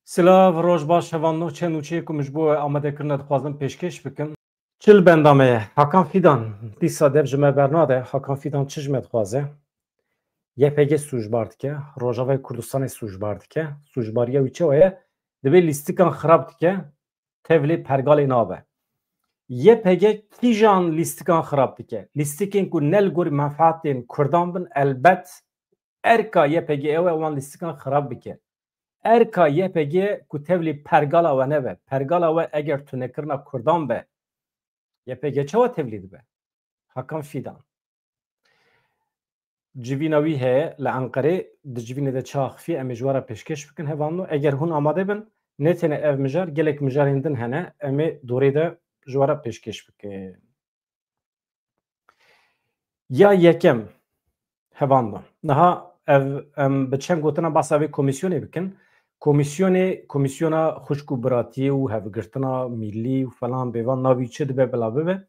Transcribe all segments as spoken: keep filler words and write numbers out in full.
Silav, roj baş, hevalno, çend û çê ku min ji bo we amade kirine dixwazim pêşkêş bikim. Çi li benda me ye? Hakan Fîdan, dîsa dev ji me bernade. Hakan Fîdan çi ji me dixwaze? Y P G sûcbar dike, Rojavayê Kurdistanê sûcbar dike. Sûcbariya wî çawa ye? Divê lîstikan xirab dike, tevlî pergalê nabe. Y P G kîjan lîstikan xirab dike? Lîstikên ku ne li gor menfaatên Kurdan bin, elbet erka Y P G ew e wan lîstikan xirab bike. Erka Y P G ku tevlî pergala we nebe. Pergala we eger tunekirina Kurdan be, Y P G çawa tevlî dibe? Hakan Fîdan. Civîna wî heye li Enqerê, di civînê de çi axifiye, em ê ji we re pêşkêş bikin hevalno. Eger hûn amade bin, ne tenê ev mijar, gelek mijarên din hene, em ê dorê de ji we re pêşkêş bikin. Ya yekem, hevalno. Niha ev, em bi çend gotina basa vê komîsyonê bikin. Komîsyonê, komîsyona xwişk û biratiyê û hevgirtina mîlî û falan bêvan navî çi dibe bila bibe.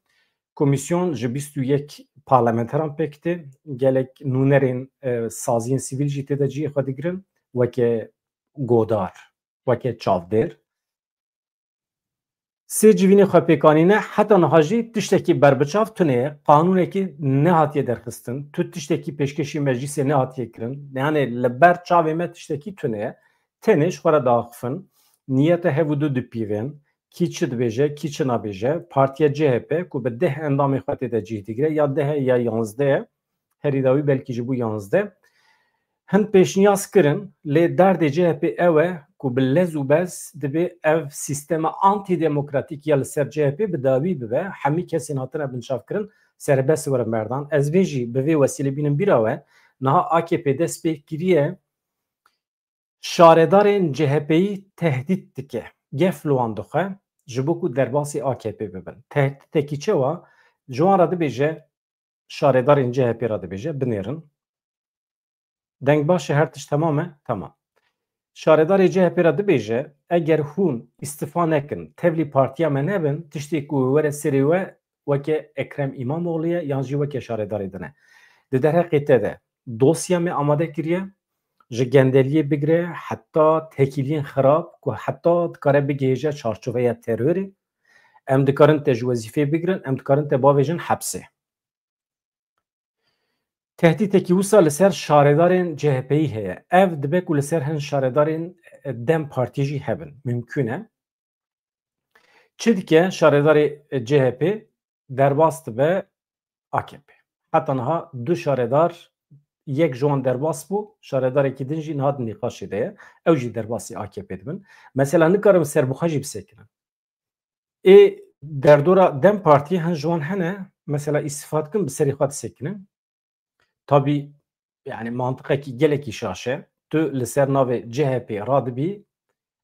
Komîsyon ji bîst û yek parlamenteran pêk tê. Gelek nûnerên, e, saziyên sivîl jî tê de cihê xwe digirin, weke godar, weke çavdêr. Sê civînê xwe pêk anîne, heta niha jî tiştekî berbiçav tune ye, qanûnekî nehatiye derxistin, tu tiştekî pêşkêşî meclîsê nehatiye kirin. Yani li ber çavê me tiştekî tune ye. Tenê ji xwe re diaxifin, niyeta hev û du dipîvên, kî çi dibêje, kî çi nabêje. Partiya C H P ku bi deh endamê xwe tê de cih digire, ya deh e ya yanzdeh e, herî dawî belkî ji bo yanzdeh. Hin pêşniyaz kirin, lê derdê C H P ew e ku bi lez û bez dibê ev sîstema antîdemokratîk ya li ser C H P bi dawî bibe, hemî kesên hatine binçavkirin serbest werin berdan. Ez vê jî bi vê wesîlê bînim bîra we, niha A K P dest pê kiriye şaredarên C H P'yî tehdît dike. Gef li wan dixwe, ji bo ku derbasî A K P bibin. Tehdîtekî çawa? Ji wan re dibêje, şaredarên C H P re dibêje, binêrin. Deng baş e, her tişt temam e? Temam. Şaredarê C H P re dibêje, eger hûn îstifa nekin, tevlî partiya me nebin, tiştê ku were serê we weke Ekrem Îmamoğlu ye, yan jî weke şaredarê din e. Di derheqê te de dosya me amade kiriye, ji gendeliyê bigire heta tekîliyên xirab ku heta dikare bigihêje çarçoveya terorê. Em dikarin te ji wezîfê bigirin, em dikarin te bavêjin hepsê. Tehdîtekî wisa li ser şaredarên C H P'yî heye. Ev dibe ku li ser hin şaredarên, e, DEM Partî jî hebin. Mimkûn e. Çi dike şaredarê, e, C H P? Derbas dibe A K P. Heta niha du şaredar, yek ji wan derbas bû, şaredarekî din jî niha di nîqaşê de ye. Ew jî derbasî A K P dibin. Mesela nikarin serbixwe jî bisekinin. Ê derdora DEM Partiyê hin ji wan hene, mesela îstifa dikin, bi serê xwe disekinin. Tabî, yani mantiqekî gelekî şaş e. Tu li ser navê C H P radibî,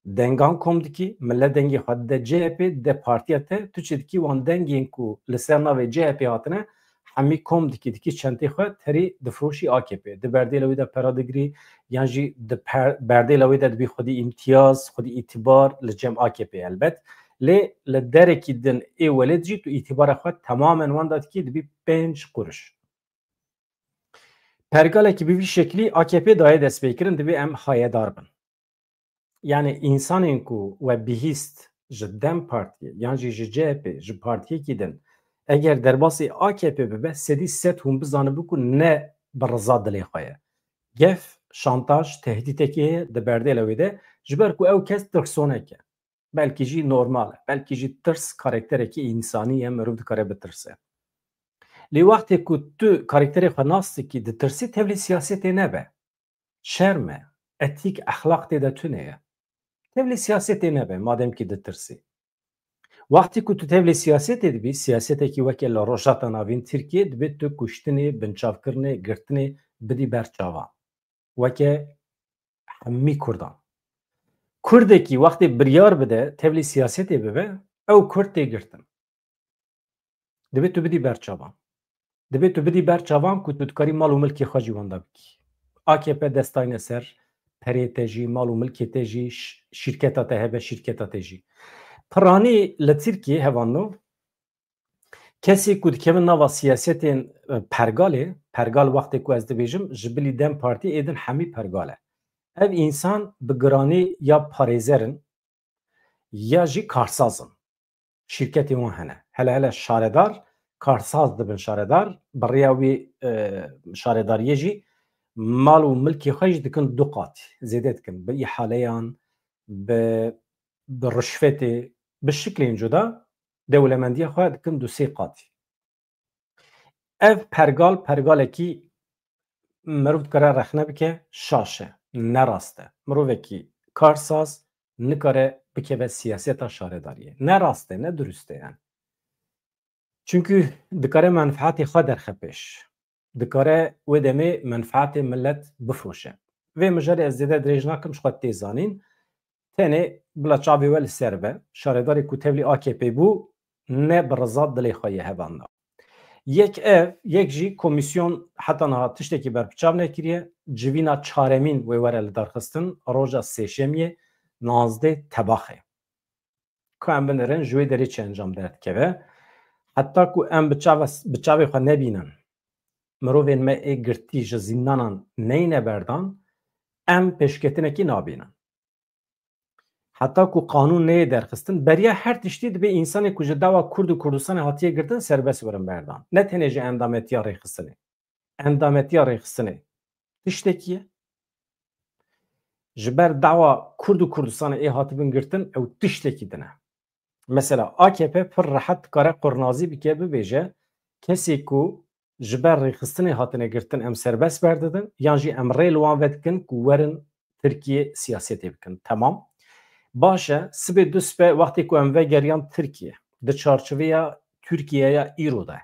dengan kom dikî, millet dengê xwe dide C H P, dide partiya te, tu çi dikî, wan dengên ku li ser navê C H P hatine, hemî kom dikî, dikî çentê xwe terî difiroşî A K P. Di berdêla wê de pera digirî, yan jî di per-, berdêla wê de dibî xwedî îmtiyaz, xwedî îtibar li cem A K P elbet. Lê li derekî din ê welêt jî tu îtibara xwe temamen wenda dikî, dibî pênc quruş. Pergalekî bi vî şeklî A K P daye destpêkirin, divê em hayedar bin. Yani, însanên ku we bihîst ji DEM Partiyê yan jî ji C H P, ji partiyekî din, eger derbasî A K P bibe, sedî sed hûn bizanibin ku ne bi riza dilê xwe ye. Gef, şantaj, tehdîtekê heye di berdêla wê de, ji ber ku ew kes tirsonek e. Belkî jî normal e. Belkî jî tirs karakterekî însanî ye, mirov dikare bitirse. Lê wextê ku tu karakterê xwe nas dikî, ditirsî, tevlî siyasetê nebe. Şerm e, etîk, exlaq tê de tune ye. Tevlî siyasetê nebe, madem kî ditirsî. Wextê ku tu tevlî siyasetê dibî, siyasetekî weke li Rojhilata Navîn Tirkiyê, dibê tu kuştinê, binçavkirinê, girtinê bidî ber çavan. Weke hemî Kurdan. Kurdekî wextê biryar bide, tevlî siyasetê bibe, ew Kurd tê girtin. Divê tu bidî ber çavan. Divê tu bidî ber çavan ku tu dikarî mal û milkê xwe jî wenda bikî. A K P destayne ser perê te jî, mal û milkê te jî, ş-, şîrketa te hebe, şîrketa te jî. Piranî li Tirkiyê hevalno, kesê ku dikevin nava siyasetên, e, pergalê, pergal wextê ku ez dibêjim, ji bilî DEM Partî ê din hemî pergal e. Ev însan bi giranî ya parêzer in ya jî karsaz in. Şîrketên wan hene. Hele hele şaredar, karsaz dibin şaredar, bi rêya wî, e, şaredariyê jî mal û milkê xwe jî dikin du qatî, zêde dikin. Bi îhaleyan, bi, bi rişvetê, bi şiklên cuda dewlemendiya xwe dikin du sê qatî. Ev pergal, pergalekî mirov dikare rexne bike, şaş e, ne rast e. Mirovekî karsaz nikare bikeve siyaseta şaredariyê. Ne rast e, ne durust e yani. Çünkü dikare menfaatê xwe derxe pêş. Dikare wê demê menfaatê millet bifroşe. Vê mijarê ez zêde dirêj nakim, ji xwe tê zanîn. Tenê bila çavê we li ser be, şaredarê ku tevlî A K P bû, ne bi riza dilê xwe yê hevan da. Yek ev, yek jî komîsyon heta niha tiştekî berbiçav nekiriye, civîna çaremîn wê were li darxistin, roja sêşemiyê, nazdeh Tebaxê. Ku em binêrin, ji wê derê çi encam derdikeve? Heta ku em bi çava, bi çavê xwe nebînin, mirovên me ê girtî ji zîndanan neyne berdan, em pêşketinekî nabînin. Heta ku qanûn neyê derxistin, beriya her tiştî dibe însanê ku ji dawa Kurd û Kurdistanê hatiye girtin serbest werin berdan. Ne tenê ji endametiya rêxistinê. Endametiya rêxistinê tiştekî ye. Ji ber dawa Kurd û Kurdistanê ê hatibin girtin, ew tiştekî din e. Mesela A K P pir rehet dikare qurnazî bike, bibêje, kesê ku ji ber rêxistinê hatine girtin, em serbest berdidin, yan jî em rê li wan vedikin ku werin Tirkiye siyasetê bikin. Temam. Baş e, sibê du sibe wextê ku em vegeriyan Tirkiye, di çarçoveya Tirkiyeya îro de,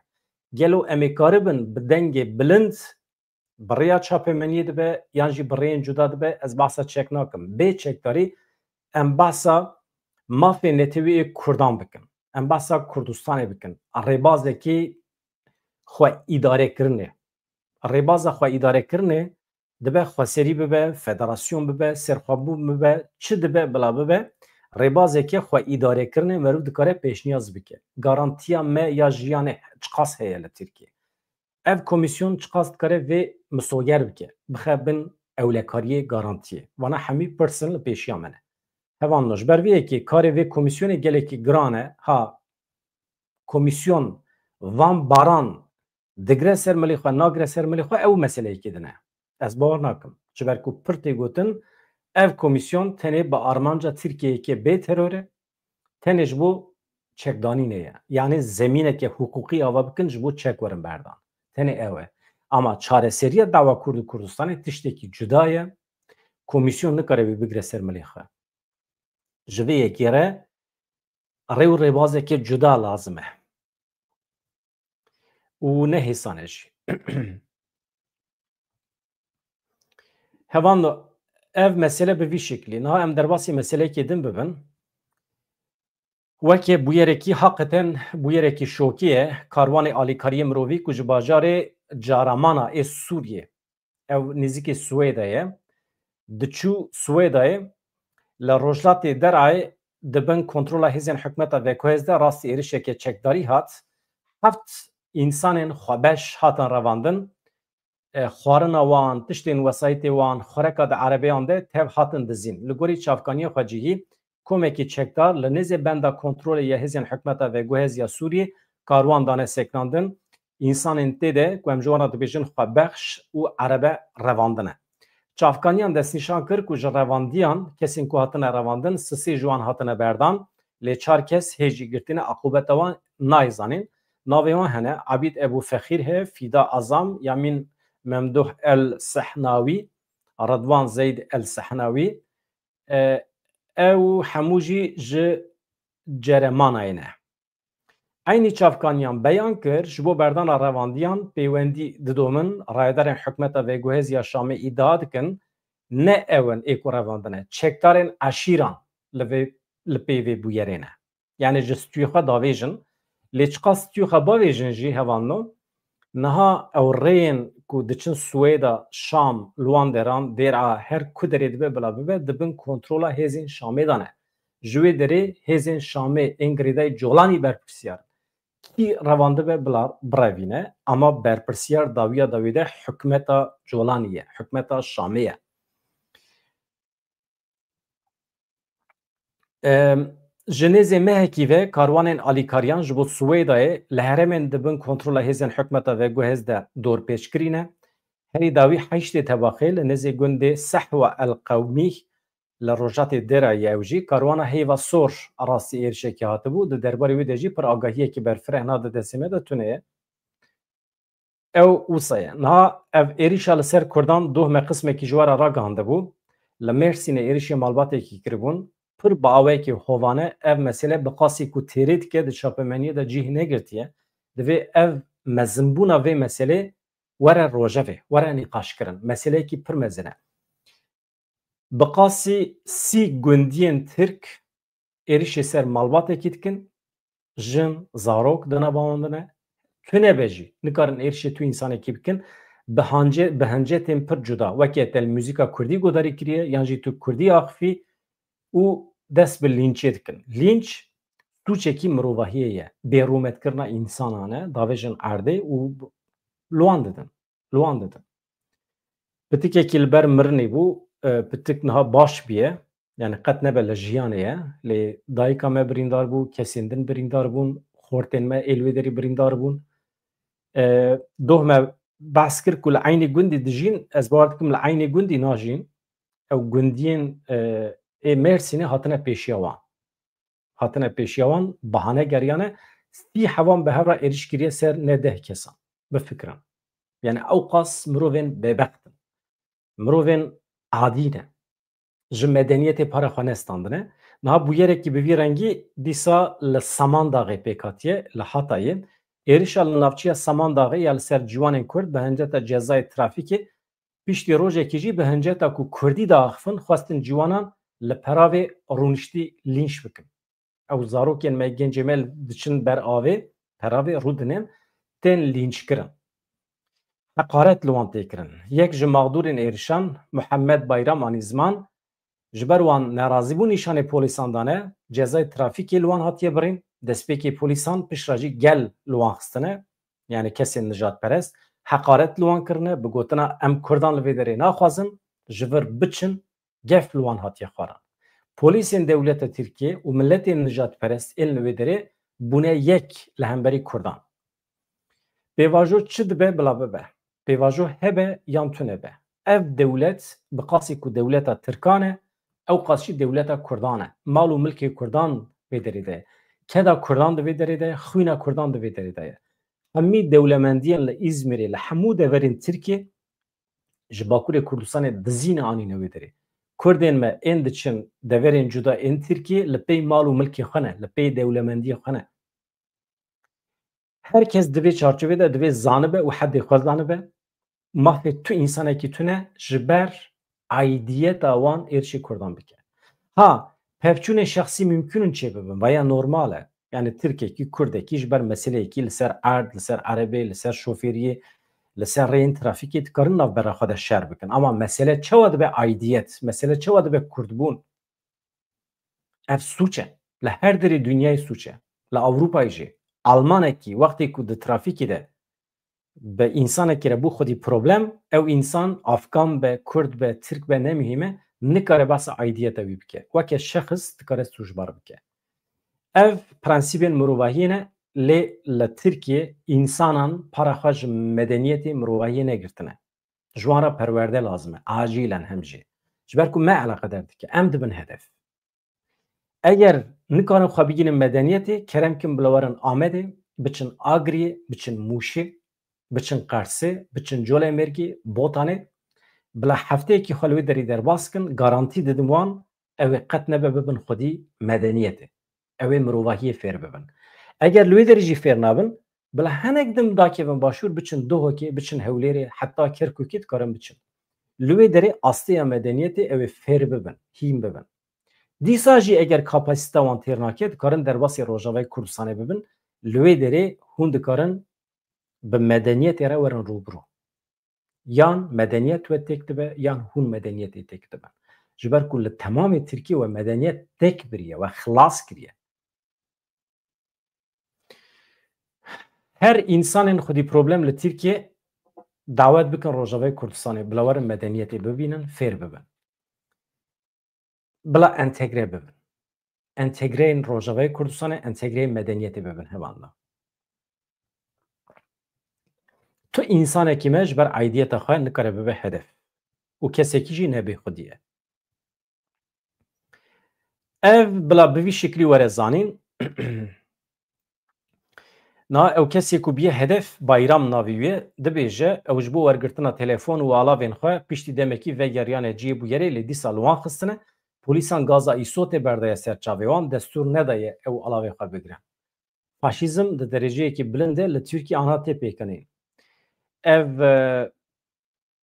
gelo em ê karibin bi dengê bilind bi rêya çapemeniyê dibe yan jî bi rêyên cuda dibe, ez behsa çek nakim. Bê çekdarî em behsa mafê netewî ê Kurdan bikin. Em behsa Kurdistanê bikin. Rêbazekî xwe îdarekirinê. Rêbaza xwe îdarekirinê dibe xweserî bibe, federasyon bibe, serxwebûn bibe, çi dibe bila bibe, rêbazeke xwe îdarekirinê meriv dikare pêşniyaz bike. Garantiya me ya jiyanê çiqas heye li Tirkiye? Ev komîsyon çiqas dikare vê misoger bike, bixe bin ewlekariyê garantiyê? Vana hemî pirsin li pêşiya me ne. Hevalno, ji ber vê yekê karê vê komîsyonê gelekî giran e. Ha, komîsyon van baran digre ser milê xwe, nagre ser milê xwe, ew meseleyekê din e. Ez bawer nakim. Ji ber ku pir tê gotin, ev komîsyon tenê bi armanca Tirkiyeyeke bê teror e, tenê ji bo çekdanînê ye. Yanî zemîneke hiqûqî ava bikin, ji bo çek werin berdan. Tenê ew e. Ama çareseriya dawa Kurd û Kurdistanê tiştekî cuda ye. Komîsyon nikare wî bigire ser milê xwe. Ji vê yekê re rê û rêbazeke cuda lazim e. Û ne hêsan e jî. Hevalno, ev mesele bi vî şeklî. Niha em derbasî meseleyekê din bibin. Weke bûyerekî, haqeten bûyerekî şokî ye, karwanê alîkariyê mirovî ku ji bajarê Caramana ê Sûriyê, ew nêzîkê Swêdê ye, diçû Swêdayê, li rojhilatê Derayê di bin kontrola hêzên hikûmeta veguhez de rastî êrişeke çekdarî hat. Heft însanên xwebeş hatin revandin. E, xwarina wan, tiştên wesayîtê wan, xureka di erebeyan de tev hatin dizîn. Li gorî çavkaniya xwecihî, komekî çekdar li nêzê benda kontrolê ya hêzên hikûmeta veguhez ya Sûriyê karwan dane sekinandin. Însanên tê de ku em ji wan re dibêjin xwebexş û erebe revandine. Çavkaniyan destnîşan kir ku ji revandiyan kesên ku hatine revandin, sisê ji wan hatine berdan, lê çar kes hê jî girtine, aqûbeta wan nayê zanîn. Navê wan hene: Abîd Ebû Fexîr heye, Fîda Azam, Yamîn Memduh El Sehnawî, Redwan Zeyd El Sehnawî. E, ew hemû jî ji Ceremanayê ne. Eynî çavkaniyan beyan kir, ji bo berdana revandiyan peywendî didomin, rayedarên hikûmeta veguhez ya Şamê îdia dikin, ne ew in ê ku revandine, çekdarên eşîran li vê, li pê vê bûyerê ne. Yanî ji stûyê xwe davêjin. Lê çiqas stûyê xwe bavêjin jî, hevalno, niha ew rêyên ku diçin Swêda, Şam, li wan deran, Dêra, her ku derê dibe bila bibe, di bin kontrola hêzên Şamê de ne. Ji wê derê hêzên Şamê ên girêdayî Colanî berpirsiyar in. Kî revandibe bila birevîne, ama berpirsiyar dawiya dawî de hikûmeta Colanî ye, hikûmeta Şamê ye. Em, Ji nêzê mehekî ve karwanên alîkariyan ji bo Swêdayê li herêmên di bin kontrola hêzên hikûmeta veguhêz de dorpêçkirî ne. Herî dawî heştê tebaxê li nêzê gundê Sehwa El Qewmî li rojatê Dêra Yewjî karwana hêva sor rastî êrişekê hatibû. Di derbarê wê de jî pir agahiyekî berfireh na di destê me de tune ye. Ew wisa ye. Niha ev êrişa li ser Kurdan doh me qismekî ji we re ragihandibû. Li Mêrsînê êrişê malbatekî kiribûn. Pir bi awayekî hovane ev mesele bi qasî ku têrê dike di çapemeniyê de cih negirtiye. Divê ev mezinbûna vê meselê were rojevê, were nîqaşkirin. Meseleyekî pir mezin e. Bi qasî sî gundiyên Tirk êrişê ser malbatekî dikin, jin, zarok di nava wan de ne. Tune be jî, nikarin êrişê tu însanekî bikin, bi hence-, bi hencetên pir cuda, weke te li muzîka kurdî guhdarî kiriye, yan jî tu kurdî axifî û dest bi lînçê dikin. Lînç sûçekî mirovahiyê ye, bêrûmetkirina însanan e, davêjin erdê û li wan didin. Li wan didin. Pitikekî li ber mirinê bû, e, pitik niha baş bûye. Yani qet nebe li jiyanê ye. Lê dayika me birîndar bû, kesên din birîndar bûn, xortên me ê li wê derî birîndar bûn. E, doh me behs kir ku li eynî gundî dijîn, ez bawer dikim li eynî gundî najîn. Ew gundiyên, e, ê Mêrsînê hatine pêşiya wan. Hatine pêşiya wan, bahane geriyane, sî hewan bi hev re êriş kiriye ser ne deh kesan. Bifikirin. Yani ew qas mirovên bêbext in. Mirovên adî ne. Ji medeniyetê para xwe nestandine. Niha bûyerekî bi vî rengî dîsa li Samandaxê pêk hatiye, li Hatayê. Êrişa li navçeya Samandaxê ya li ser ciwanên Kurd bi henceta cezayê trafîkê, piştî rojekî jî bi hinceta ku Kurdî diaxifin, xwestin ciwanan li peravê rûniştî lînç bikin. Ew zarokên me, gencê me diçin ber avê, peravê rûdinin, tên lînçkirin. Heqaret li wan tê kirin. Yek ji mexdûrên êrişan, Muhammed Bayram anî ziman, ji ber wan nerazîbûn nîşanê polîsan dane, cezayê trafîkê li wan hatiye birîn, destpêkê polîsan piştre jî gel li wan xistine, yani kesên nijadperest, heqaret li wan kirine, bi gotina em Kurdan li vê derê naxwazin, ji vir biçin, gef li wan hatiye xwarin. Polîsên dewleta Tirkiyê û miletên nijadperest ên li wê derê bûne yek li hemberî Kurdan. Pêvajo çi dibe bila bibe. Pêvajo hebe yan tune be. Ev dewlet bi qasî ku dewleta Tirkan e, ew qas jî dewleta Kurdan e. Mal û milkê Kurdan vê derê de ye. Keda Kurdan di vê derê de ye, xwîna Kurdan di vê derê de ye. Hemî dewlemendiyên li Îzmîrê, li hemû deverên Tirkiyê ji Bakurê Kurdistanê dizîne anîne wê derê. Kurdên me ên diçin deverên cuda ên Tirkiyê li pey mal û milkê xwe ne, li pey dewlemendiyê xwe ne. Her kes di vê çarçovê de divê zanibe û hedê xwe zanibe. Mafê tu însanekî tune ji ber aidiyeta wan êrişê Kurdan bike. Ha, pevçûnên şexsî mimkûn in çêbibin, vaya normal e. Yani Tirkekî, Kurdekî ji ber meseleyekî li ser erd, li ser erebê, li ser şofêriyê, li ser rêyên trafîkê dikarin navbera xwe de şer bikin. Ama mesele çawa dibe aidiyet, mesele çawa dibe Kurdbûn? Ev sûç e. Li her derê dinyayê sûç e. Li Ewropayê jî. Almanekî wextê ku di trafîkê de bi însanekî re bû xwedî problem, ew însan Afgan be, Kurd be, Tirk be, ne muhîm e, nikare behsa aidiyeta wî bike. Weke şexs dikare sûcbar bike. Ev prensîbên mirovahiyê ne, lê li Tirkiyê însanan para xwe ji medeniyetê, mirovahiyê negirtine. Ji wan re perwerde lazim e, acîlen hem jî. Ji ber ku me eleqeder dike, em dibin hedef. Eger nikarin xwe bigînin medeniyetê, kerem kin bila werin Amedê, biçin Agriyê, biçin Mûşê, biçin Qersê, biçin Colemêrgê, Botanê, bila hefteyekî xwe li wê derî derbas kin, garantî didim wan, ew ê qet nebe bibin xwedî medeniyetê. Ew ê mirovahiyê fêr bibin. Eger li wê derî jî fêr nabin, bila hinek din dakevin başûr, biçin Duhokê, biçin Hewlêrê, heta Kerkûkê dikarin biçin. Li wê derê asteya medeniyetê ew ê fêr bibin, hîn bibin. Dîsa jî eger kapasîta wan têr nake, dikarin derbasî Rojavayê Kurdistanê bibin. Li wê derê hûn dikarin bi medeniyetê re werin rûbirû. Yan medeniyet we têk dibe, yan hûn medeniyetê têk dibin. Ji ber ku li temamê Tirkiyê we medeniyet têk biriye, we xilas kiriye. Her însanên xwedî problem li Tirkiyê dawet bikin Rojavayê Kurdistanê, bila werin medeniyetê bibînin, fêr bibin. Bila entegre bibin. entegreyên Rojavayê Kurdistanê, entegreyên medeniyetê bibin hevalno. Tu însanekî me ji ber aidiyeta xwe nikare bibe hedef û kesekî jî nebê xwedî ye. Ev bila bi vî şiklî were zanîn. Na ew kesê ku bûye hedef, Bayram navî wî ye, dibêje, ew ji bo wergirtina telefon û alavên xwe piştî demekî vegeriyane cihê bûyerê, lê dîsa li wan xistine. Polîsan gaza îsotê berdaye ser çavê wan, destûr nedaye ew alavê xwe bigire. Faşîzm di dereceyekî bilind de li Tirkiye anha tê pêkinîn. Ev, e,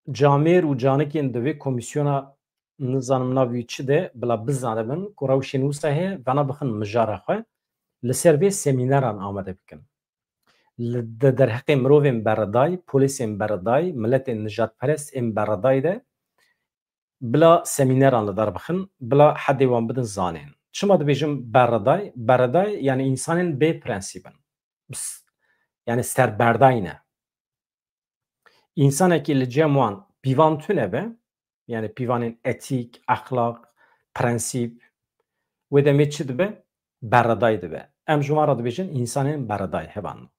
camêr û canikên di vê komîsyona, nizanim navî çi de, bila bizanibin ku rewşên wisa heye, vana bixin mijara xwe, li ser vê semîneran amade bikin. Li, di derheqê mirovên berredayî, polîsên berredayî, miletên nijadperest ên berredayî de bila semîneran li dar bixin, bila hedê wan bidin zanên. Çima dibêjim berredayî? Berredayî, yani însanên bê prensîb in. Bs-, yani serberday ne. Însanekî li cem wan pîvan tune be, yani pîvanên etîk, exlaq, prensîp, wê demê çi dibe? Berredayî dibe. Em ji wan re dibêjin însanên berredayî hevan.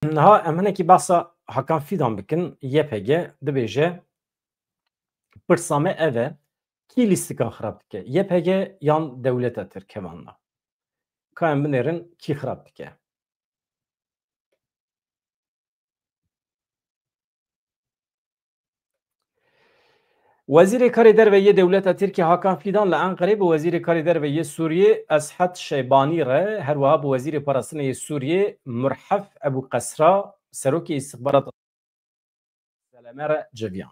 Niha em hinekî behsa Hakan Fidan bikin, Y P G dibêje, pirsa me ev e, kî lîstikan xirab dike? Y P G yan dewleta Tirk hevanna? Ka em binêrin kî xirab dike? Wezîrê Karê Derve yê dewleta Tirkiyê Hakan Fidan li Enqerê bi Wezîrê Karê Derve yê Sûriyê Eshed Şeybanî re, her wiha bi Wezîrê Parastinê yê Sûriyê Murhef Ebû Qesra, Serokê Îstixbarata Seleme re civiyan.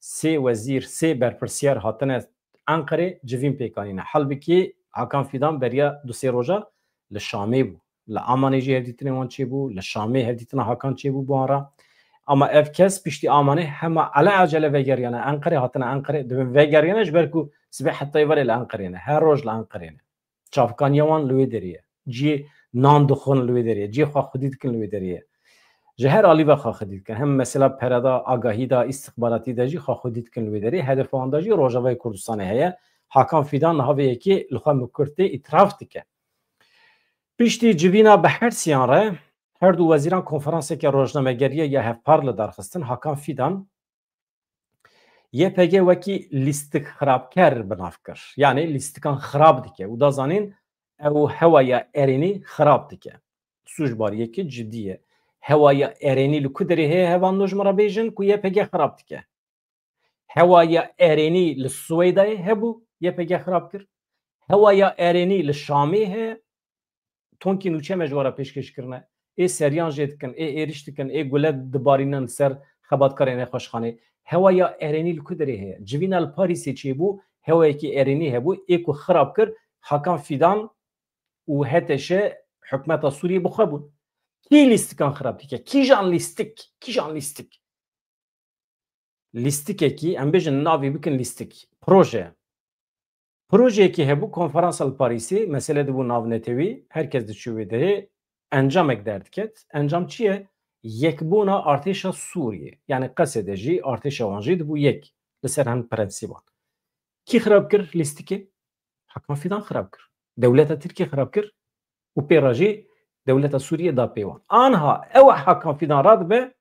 Sê wezîr, sê berpirsiyar hatine Enqerê civîn pêk anîne. Halbikî Hakan Fidan beriya du sê roja li Şamê bû. Li Amanê jî hevdîtinê wan çêbû, li Şamê hevdîtina Hakan çêbû bi wan re. Ama ev kes piştî Amanê hema ele ecele vegeriyane Enqerê, hatine Enqerê, dibin vegeriyane ji ber ku sibê hetayê verê li Enqerê ne. Her roj li Enqerê ne. Çavkaniya wan li wê derê ye. Cihê nan dixwin li wê derê ye. Cihê xwexwedî dikin li wê derê ye. Ji her alî ve xwexwedî dikin. Hem mesela pereda, agahî de, îstixbaratî de jî xwexwedî dikin li wê derê. Hedefa wan de jî Rojavayê Kurdistanê heye. Hakan Fidan niha vê yekê li xwe mikurtê îtiraf dike. Piştî civîna bi her siyan re her du wezîran konferanseke rojnamegeriyê ya hevpar li dar xistin. Hakan Fidan Y P G wekî lîstik xirabker bi nav kir. Yanî lîstikan xirab dike û da zanîn ew hewaya erênî xirab dike. Sûcbariyeke cidî ye. Hewaya erênî li ku derê heye, hevan ji min re bêjin ku Y P G xirab dike. Hewaya erênî li Swêdayê hebû, Y P G xirab kir. Hewaya erênî li Şamê heye, tonkî nûçe me ji we re pêşkêş kirine. Ê seriyan jê dikin, ê êrîş dikin, ê gule dibarînin li ser xebatkarên nexweşxanê. Hewaya erênî li ku derê heye? Civîna li Parîsê çêbû, hewayekî erênî hebû, ê ku xirab kir, Hakan Fidan û H T Ş hikûmeta Sûriyê bi xwe bûn. Kî lîstikan xirab dike? Kîjan lîstik? Kîjan lîstik? Lîstikekî, em bêjin navê bikin lîstik. Proje. Projeyekî hebû, konferansa li Parîsê, mesele dibû navnetewî, her kes diçû wê derê, encamek derdiket. Encam çi ye? Yekbûna artêşa Sûriyê. Yanî Qesedê jî, artêşa wan jî dibû yek. Li ser hin prensîban. Kî xirab kir lîstikê? Hakan Fidan xirab kir. Dewleta Tirkiyê xirab kir û pê re jî dewleta Sûriyê da pê wan. Anha ew Hakan Fidan radibe,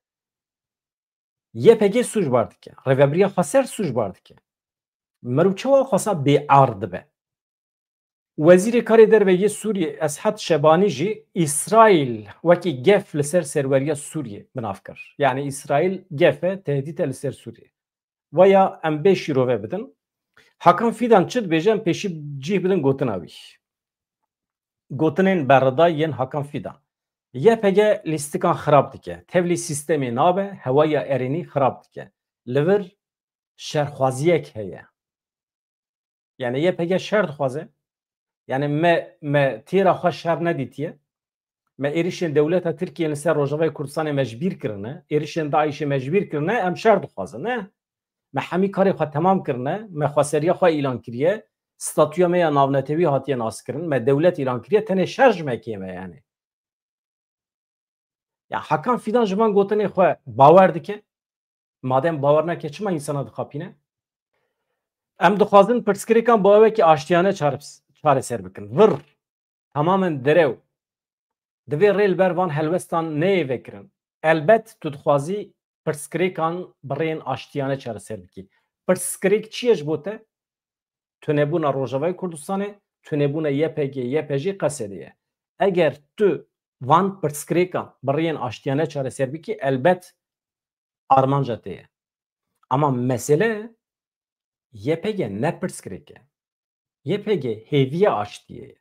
Y P G sûcbar dike. Rêvebiriya Xweser sûcbar dike. Meriv çawa xwesa bêar dibe? Wezîrê Karê Derve yê Sûriyê Eshed Şebanî jî Îsraîl wekî gef li ser serweriya Sûriyê bi nav kir. Yanî Îsraîl gef e, tehdît e li ser Sûriyê. Vaya em bê şîrove bidin. Hakan Fidan çi dibêje, em pêşî cih bidin gotina wî. Gotinên berredayî yên Hakan Fidan. Y P G lîstikan xirab dike. Tevlî sîstemê nabe, hewaya erênî xirab dike. Li vir şerxwaziyek heye. Yani Y P G şer dixwaze. Yani me, me têra xwe şer nedîtiye. Me êrişên dewleta Tirkiyê li ser Rojavayê Kurdistanê me ji bîr kirine. Êrişên DAIŞê me ji bîr kirine. Em şer dixwazin, ne? Me hemî karê xwe temam kirine. Me xweseriya xwe îlan kiriye. Statûya me ya navnetewî hatiye naskirin. Me dewlet îlan kiriye. Tenê şer ji me kêm e yani. Ya Hakan Fidan ji van gotinê xwe bawer dike. Madem bawer nake, çima însana dixapîne? Em dixwazin pirsgirêkan bi awekî aştiyane çare-, çareser bikin. Vir tamamen derew. Divê rê li ber van helwestan neyê vekirin. Elbet tu dixwazî pirsgirêkan bi rêyên aştiyane çareser bikî. Pirsgirêk çi ye ji bo te? Tunebûna Rojavayê Kurdistanê, tunebûna Y P G, Y P J, Qesedê ye. Eger tu van pirsgirêkan bi rêyên aştiyane çareser bikî, elbet armanca te ye. Ama mesele Y P G ne pirsgirêk e. Y P G hêviya aştiyê ye.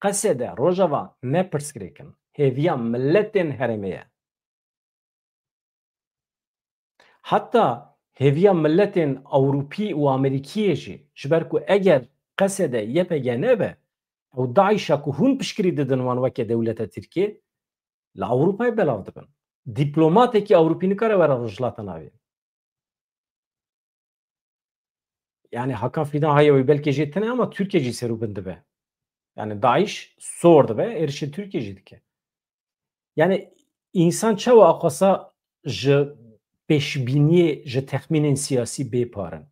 Qesede, Rojava ne pirsgirêk in. Hêviya miletên herêmê ye. Heta hêviya miletên Ewropî û Amerîkiyê jî, ji ber ku eger Qesede Y P G nebe, ew DAIŞa ku hûn piştgirî didin wan weke dewleta Tirkiyê, li Ewropayê belav dibin. Dîplomatekî Ewropî nikare were Rojhilata Navîn. Yani Hakan Fidan haya wê belkê jê tune ama Tirkiye jî serûbin dibe. Yani DAIŞ sor dibe, êrişê Tirkiye jî dike. Yani însan çawa aqasa ji pêşbîniyê, ji texmînên siyasî bê par in?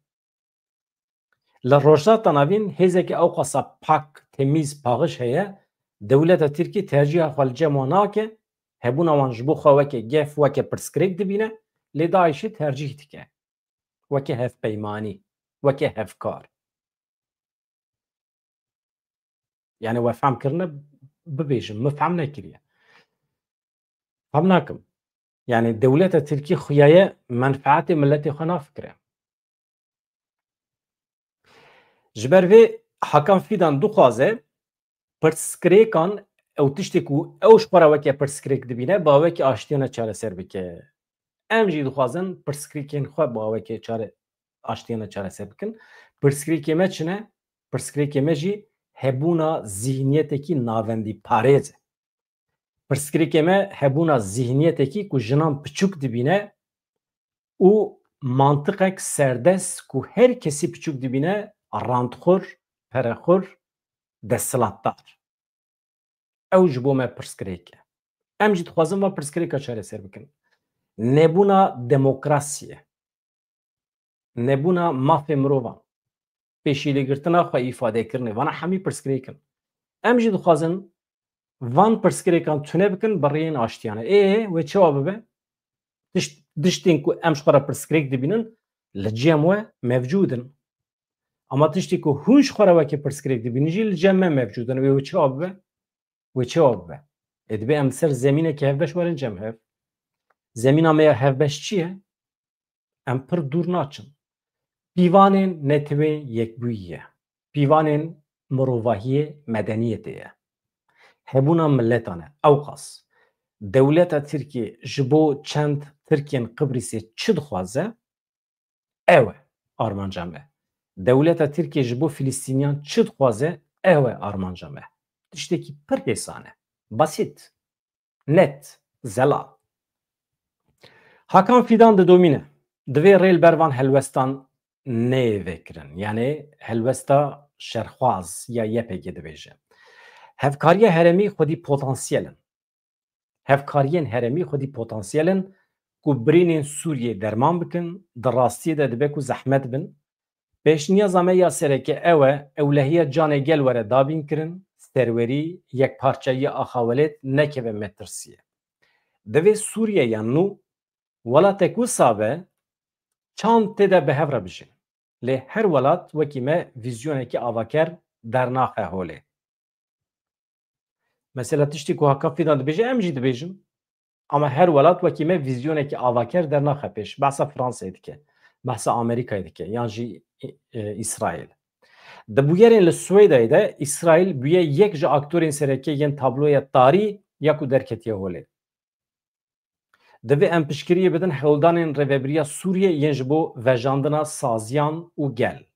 Li Rojhilata Navîn hêzeke ewqasa pak, temîz, paxiş heye, dewleta Tirkî tercîha xwe li cem wan nake, hebûna wan ji bo xwe weke gef, weke pirsgirêk dibîne, lê DAIŞê tercîh dike. Weke hevpeymanî, weke hevkar. Yani we fehm kirine bibêjin, min fehm nekiriye. Fehm nakim. Yani dewleta Tirkî xuyaye menfeetê miletê xwe nafikire. Ji ber vê Hakan Fidan dixwaze pirsgirêkan ew tiştê ku ew ji xwe re weke pirsgirêk dibîne, bi awekî aştiyane çareser bike. Em jî dixwazin pirsgirêkên xwe bi awekê çare, aştiyane çareser bikin. Pirsgirêkê me çi ne? Pirsgirêkê me jî hebûna zîhniyetekî navendî parêz e. Pirsgirêkê me hebûna zîhniyetekî ku jinan piçûk dibîne û mantiqek serdest ku her kesî piçûk dibîne randxur, perexur, desthilatdar. Ew ji bo me pirsgirêk e. Em jî dixwazin van pirsgirêka çareser bikin. Nebûna demokrasiyê, nebûna mafê mirovan, pêşîlêgirtina xwe îfadekirinê, vana hemî pirsgirêk in. Em jî dixwazin van pirsgirêkan tune bikin bi rêyên aştiyane. Ê, wê çawa bibe? Tişt, tiştên ku em ji xwe re pirsgirêk dibînin, li cem we mevcûd in. Ama tiştê ku hûn ji xwe re wekî pirsgirêk dibînin jî li cem me mevcûd in. Wê, wê çawa bibe? Wê çawa bibe? Ê, dibê em ser zemîneke hevbeş werin cem hev. Zemîna me ya hevbeş çi ye? Em pir dûr naçin. Pîvanên Netewên Yekbûyî ye. Pîvanên mirovahiyê, medeniyetê ye. Hebûna miletan e. Ewqas. Dewleta Tirkiyê ji bo çend Tirkên Qibrîsê çi dixwaze? Ew e armanca me. Dewleta Tirkiyê ji bo Filistîniyan çi dixwaze? Ew e armanca me. Tiştekî pir hêsan e. Basît. Net. Zelal. Hakan Fidan didomîne. Divê rê li ber van helwestan neyê vekirin. Yani helwesta şerxwaz ya Y P G dibêje. Hevkariya herêmî xwedî potansiyel in. Hevkariyên herêmî xwedî potansiyel in ku birînên Sûriyê derman bikin, di rastiyê de dibe ku zehmet bin. Pêşniyaza me ya sereke ew e, ewlehiya canê gel were dabînkirin, serwerî, yekparçeyiya axa welêt nekeve metirsiyê. Divê Sûriyeya nû welatek wisa be, çand tê de bi hev re bijîn. Lê her welat wekî me vîzyonekî avaker dernaxe holê. Mesela tiştê ku Hakan Fidan dibêje, em jî dibêjin. Ama her welat wekî me vîzyonekî avaker dernaxe pêş. Behsa Fransayê dike, behsa Amerîkayê dike, yan jî, e, Îsraîl. Di bûyerên li Swêdayê de Îsraîl bûye yek ji aktorên sereke yên tabloya tarî ya ku derketiye holê. Divê em piştgiriyê bidin hewldanên Rêvebiriya Sûriyê yên ji bo vejandina saziyan û gel.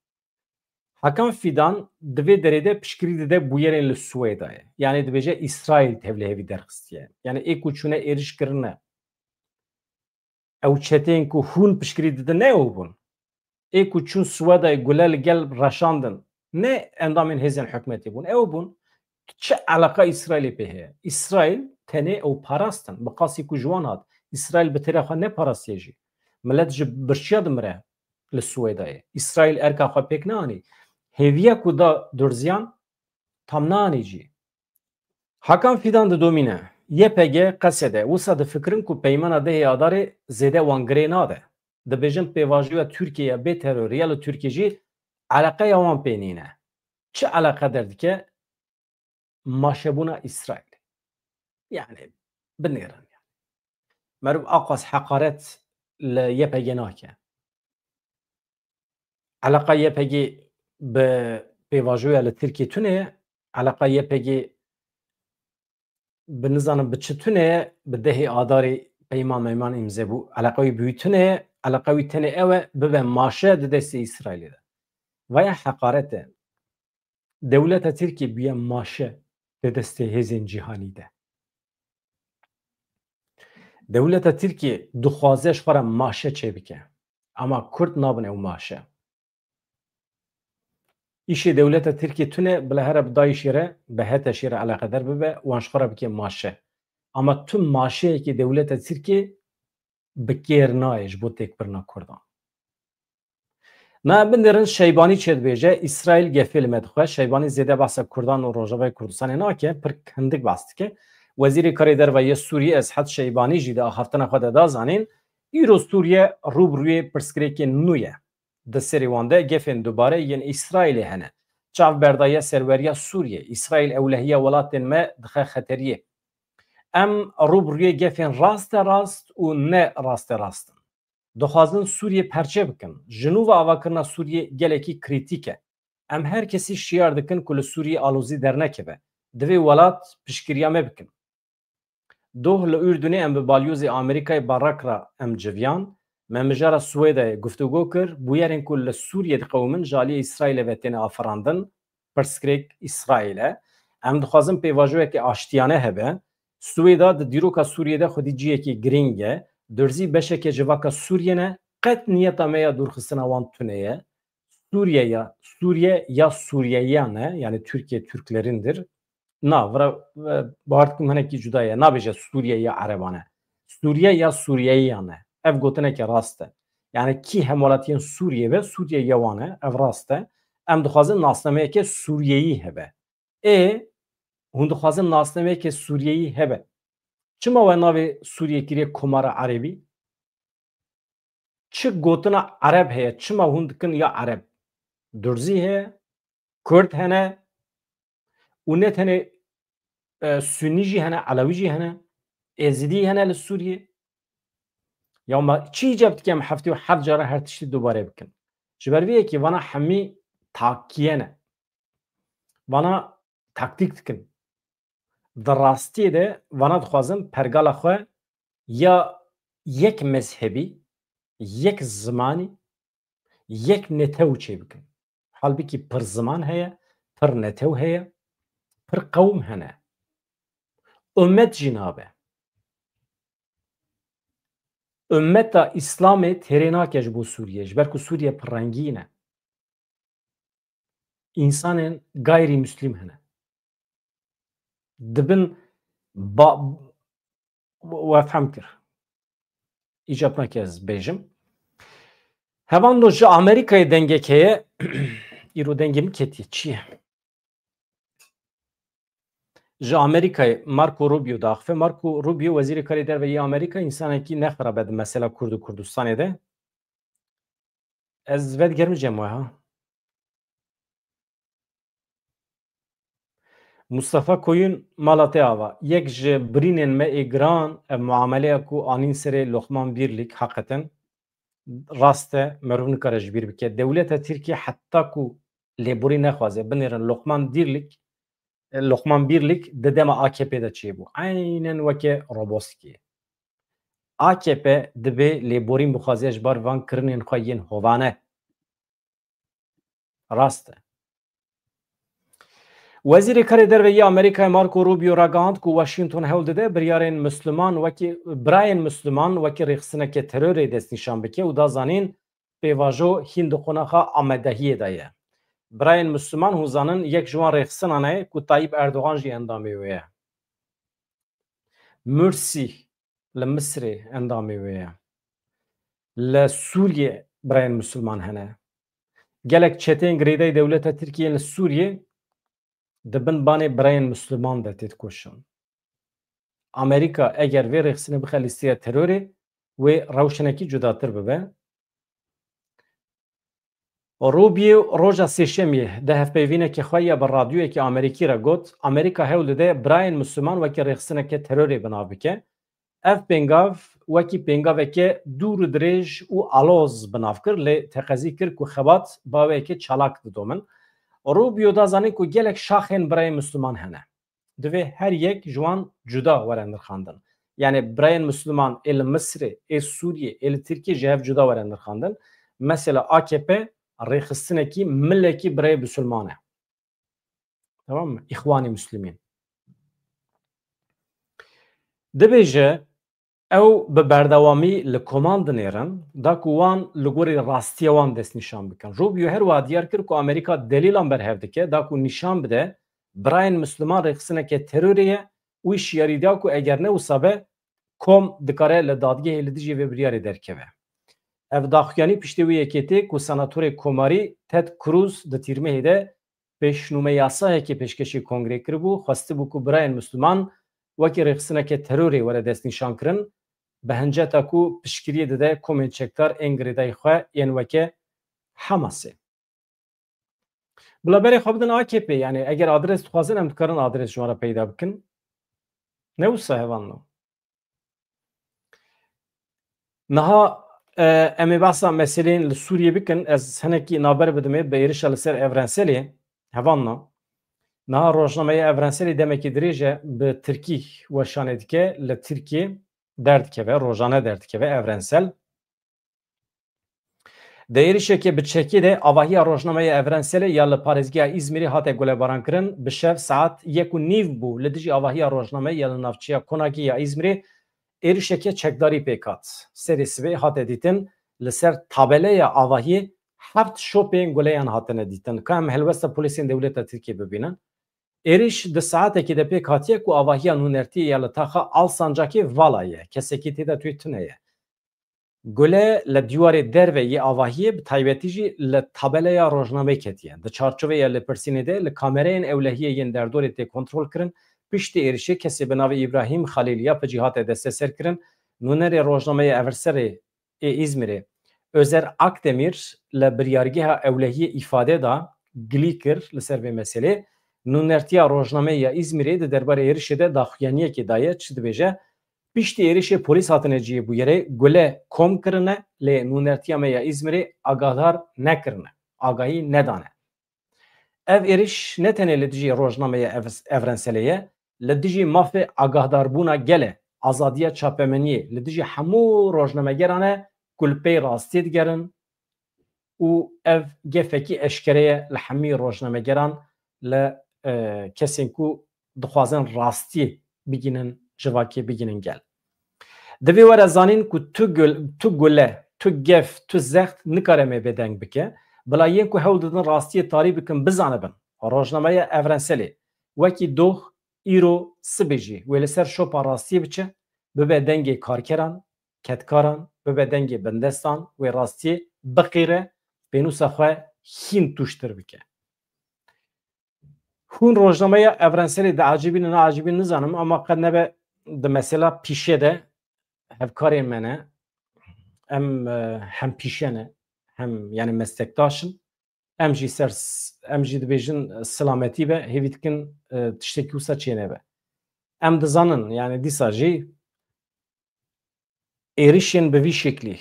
Hakan Fidan di vê derê de piştgirî dide bûyerên li Swêdayê. Yanî dibêje Îsraîl tevlihevî derxistiye. Yanî ê ku çûne êriş kirine. Ew çeteyên ku hûn piştgirî didin ne ew bûn. Ê ku çûn Swêdayê gule li gel reşandin, ne endamên hêzên hikûmetê bûn, ew bûn. Çi eleqa Îsraîlê pê heye? Îsraîl tenê ew parastin. Bi qasî ku ji wan hat, Îsraîl bi têra xwe neparastiye jî. Milet ji birçiya dimire li Swêdayê. Îsraîl erka xwe pêk neanî. Hêviya ku da Durziyan tam neanî jî. Hakan Fidan didomîne, Y P G qesede, wisa difikirin ku peymana dehê Adarê zêde wan girê nade. Dibêjin pêvajoya Tirkiye ya bê terorê ya li Tirkiye jî eleqeya wan pê nîne. Çi eleqe derdike? Maşebûna Îsraîl. Yani binêrin. Meriv aqas heqaret li Y P G nake. Eleqa Y P G bi pêvajoya li Tirkiye tune ye. Eleqa Y P G bi nizanim bi çi tune ye, bi dehê Adarê peyman meyman îmze bû. Eleqa wî bi wî tune ye. Eleqa wî tenê ew e, bibe maşe di destê Îsraîlê de. Vaya heqaret e. Dewleta Tirkiye bûye maşe di destê hêzên cîhanî de. Dewleta Tirkiye dixwaze ji xwe re maşe çêbike. Ama Kurd nabin ew maşe. Îşê dewleta Tirkiye tune, bila here bi DAIŞê re, bi HTŞê re eleqedar bibe, wan ji xwe re bike maşe. Ama tu maşeyekê dewleta Tirkiye bi kêr nayê ji bo têkbirina Kurdan. Na em binêrin Şeybanî çê dibêje, Îsraîl gefê li me dixwe. Şeybanî zêde behsa Kurdan û Rojavayê Kurdistanê nake, pir hindik behs dike. Wezîrê Karê Derve yê Sûriyê Eshed Şeybanî jî di axaftina xwe de da zanîn, îro Sûriye rû bi rûyê pirsgirêkên nû ye. Di serê wan de gefên dubare yên Îsraîlê hene. Çavberdaye serweriya Sûriyê, Îsraîl ewlehiya welatên me dixe xeteriyê. Em rû bi rûyê gefên raste rast û ne raste rast in. Dixwazin Sûriyê perçe bikin. Ji nû ve avakirina Sûriyê gelekî krîtîk e. Em her kesî şiyar dikin ku li Sûriyê alozî dernekeve. Divê welat piştgiriya me bikin. Doh li Urdunê em bi balyozê Amerîkayê Barak re em civiyan. Me mijara Swêdayê guftûgo kir. Bûyerên ku li Sûriyê diqewimin ji aliyê Îsraîlê ve têne afirandin. Pirsgirêk Îsraîl e. Em dixwazin pêvajoyeke aştiyane hebe. Swêda di dîroka Sûriyê de xwedî cihekî girîng e. Durzî beşeke civaka Sûriyê ne. Qet niyeta me ya dûrxistina wan tune ye. Sûriye ya, Sûriye ya Sûriyeyan e. Yani Türkiye Türklerindir. Na, vira, e, bawer dikim hinekî cuda ye. Nabêje Sûriye ya Ereban e. Sûriye ya Sûriyeyan e. Ev gotineke rast e. Yani kî hemwelatiyên Sûriye be, Sûriye ya wan e. Ev rast e. Em dixwazin nasnameyeke Sûriyeyî hebe. Ê, hûn dixwazin nasnameyeke Sûriyeyî hebe. Çima we navê Sûriye kiriye Komara Erebî? Çi gotina Ereb heye? Çima hûn dikin ya Ereb? Durzî heye, Kurd hene û ne tenê, e, Sunî jî hene, Elewî jî hene, Êzidî hene li Sûriyê. Ya me çi îcab dike em heftê û heft cara her tiştî dubare bikin? Ji ber vê yekê vana hemî takiye ne. Vana taktîk dikin. Di rastiyê de vana dixwazin pergala xwe ya yek mezhebî, yek zimanî, yek netew çêbikin. Halbikî pir ziman heye, pir netew heye, pir qewm hene. Ummet jî nabe. Ummeta Îslamê têrê nake ji bo Sûriyê, ji ber ku Sûriye pirrengîn e. Însanên gayrî Muslîm hene. Dibin ba-, we fehm kir. Îcab nake ez bêjim. Hevando ji Amerîkayê dengek heye, îro dengê min ketiye. Çi ye? Ji Amerîkayê Marco Rubio diaxife. Marco Rubio, Wezîrê Karê Derve yê Amerîka, însanekî nexirabe di mesela Kurd û Kurdistanê de. Ez vedigerim cem we ha. Mustafa Koyun, mala te ava. Yek ji birînên me ê giran, ev muameleya ku anîn serê Lokman Birlik, heqeten rast e, meriv nikare ji bîr bike. Dewleta Tirkiye heta ku lêborî nexwaze, binêrin Lokman Dîrlik, Lokman Birlik di dema A K P de çêbû. Eynen weke Roboskiyê. A K P dibê lêborîn bixwaze ji bar van kirinên xwe yên hovane. Rast e. Wezîrê Karê Derve yê Amerîkayê Marco Rubio ragihand ku Washington hewl dide biryarên Misliman wekî, birayên Misliman wekî rêxistineke terorê destnîşan bike û da zanîn pêvajo hîn di qonaxa amadehiyê de ye. Birayên Misliman hûn zanin yek ji wan rêxistinane ku Tayyip Erdogan jî endamê wê ye. Mursî li Misirê endamê wê ye. Li Sûriyê birayên Misliman hene. Gelek çeteyên girêdayî dewleta Tirkiyê yên li Sûriyê di bin banê birayên Misliman de tê dikoşin. Amerîka eger vê rêxistinê bixe lîsteya terorê, wê rewşenekî cudatir bibe. Rubio roja Sêşemiyê di hevpeyvînekê xwe ya bi radyoyekî Amerîkî re got, Amerîka hewl dide birayên Misliman wekî rêxistineke terorê bi nav bike. Ev pêngav wekî pêngaveke dûr û dirêj û aloz bi nav kir, lê teqezî kir ku xebat bi awayekê çalak didomin. Rubio da zanîn ku gelek şaxên birayên Misliman hene. Divê her yek ji wan cuda were nirxandin. Yani birayên Misliman ê li Misirê, ê Sûriyê, ê li Tirkiyê ji hev cuda were nirxandin. Mesela A K P rêxistinekî milekî birayê Misliman e. Tamam mı? İhwan-ı Müslimin. Dibêje, ew bi berdewamî li koman dinêrin, da ku wan li gorî rastiya wan destnîşan bikin. Rubio her wiha diyar kir ku Amerîka delîlan berhev dike, da ku nîşan bide, birayên Misliman rêxistineke terorê ye û şiyarî da ku eger ne wisa be, kom dikare li dadgehê li dijî vê biryarê derkeve. Ev daxuyanî piştî wê yekê tê ku senatorê komarî Ted Cruz di tîrmehê de pêşnûmeyasayekê pêşkêşî kongrê kiribû, xwestibû ku birayên Misliman wekî rêxistineke terorê were destnîşankirin, bi hinceta ku piştgiriyê dide komên çekdar ên girêdayî xwe yên weke Hamasê. Bila berê xwe bidin A K P, yani eger adres dixwazin em dikarin adres ji wan re peyda bikin. Ne wisa hevalno. Niha, e, em ê behsa meseleyên li Sûriyê bikin. Ez hinekî navber bidimê bi êrişa li ser Evrenselê. Hevalno. Niha rojnameya Evrenselê demekî dirêj e bi tirkî weşanê dike, li Tirkiyê derdikeve, rojane derdikeve Evrensel. Di êrişeke bi çekê de avahiya rojnameya Evrenselê ya li parêzgeha Îzmîrê hate gulebarankirin. Bi şev saet yek û nîv bû li dijî avahiya rojnameyê ya li navçeya Konakî ya Îzmîrê êrişeke çekdarî pêk hat. Serê sibê hate dîtin li ser tabeleya avahiyê heft şopên guleyan hatine dîtin. Ka em helwesta polîsên dewleta Tirkiyê bibînin. Êriş di saetekê de pêk hatiye ku avahiya nûnertiyê ya li taxa Alsancakê vala ye. Kesekî tê de tê tune ye. Gule li dîwarê derve yê avahiyê, bi taybetî jî li tabeleya rojnameyê ketiye. Di çarçoveya lêpirsînê de li kamereyên ewlehiyê yên derdorê tê kontrolkirin. Piştî êrişê kesê bi navê Îbrahîm Xalîl Yapicî hate desteserkirin. Nûnerê rojnameya Everselê ê Îzmîrê Özer Akdemîr li biryargeha ewlehiyê îfade da, gilî kir li ser vê meselê. Nûnertiya rojnameyê ya Îzmîrê di derbarê êrişê de daxuyaniyekê daye, çi dibêje? Piştî êrişê polîs hatine cihê bûyerê, gule kom kirine, lê nûnertiya me ya Îzmîrê agahdar nekirine, agahî nedane. Ev êriş ne tenê li dijî rojnameya Ev-, Evrenselê ye, li dijî mafê agahdarbûna gel e, azadiya çapemeniyê, li dijî hemû rojnamegeran e ku li pey rastiyê digerin û ev gefekî eşkere ye li hemî rojnamegeran, li, e, kesên ku dixwazin rastiyê bigînin civakê, bigînin gel. Divê were zanîn ku tu gul-, tu gule, tu gef, tu zext nikare me bêdeng bike. Bila yên ku hewl didin rastiyê tarî bikin bizanibin. Rojnameya Evrenselê wekî doh îro sibê jî wê li ser şopa rastiyê biçe, bibe dengê karkeran, kedkaran, bibe dengê bindestan, wê rastiyê biqîre, pênûsa xwe hîn tûştir bike. Hûn rojnameya Evrenselê diecibînin, neecibînin nizanim, ama qet nebe di mesela pîşe de hevkarên me ne, em, e, hem pîşe ne, hem, yani, meslektaş in. Em jî ser, em jî dibêjin silametî be, hêvî dikin, e, tiştekî wisa çênebe. Em dizanin, yani, dîsa jî êrişên bi vî şeklî,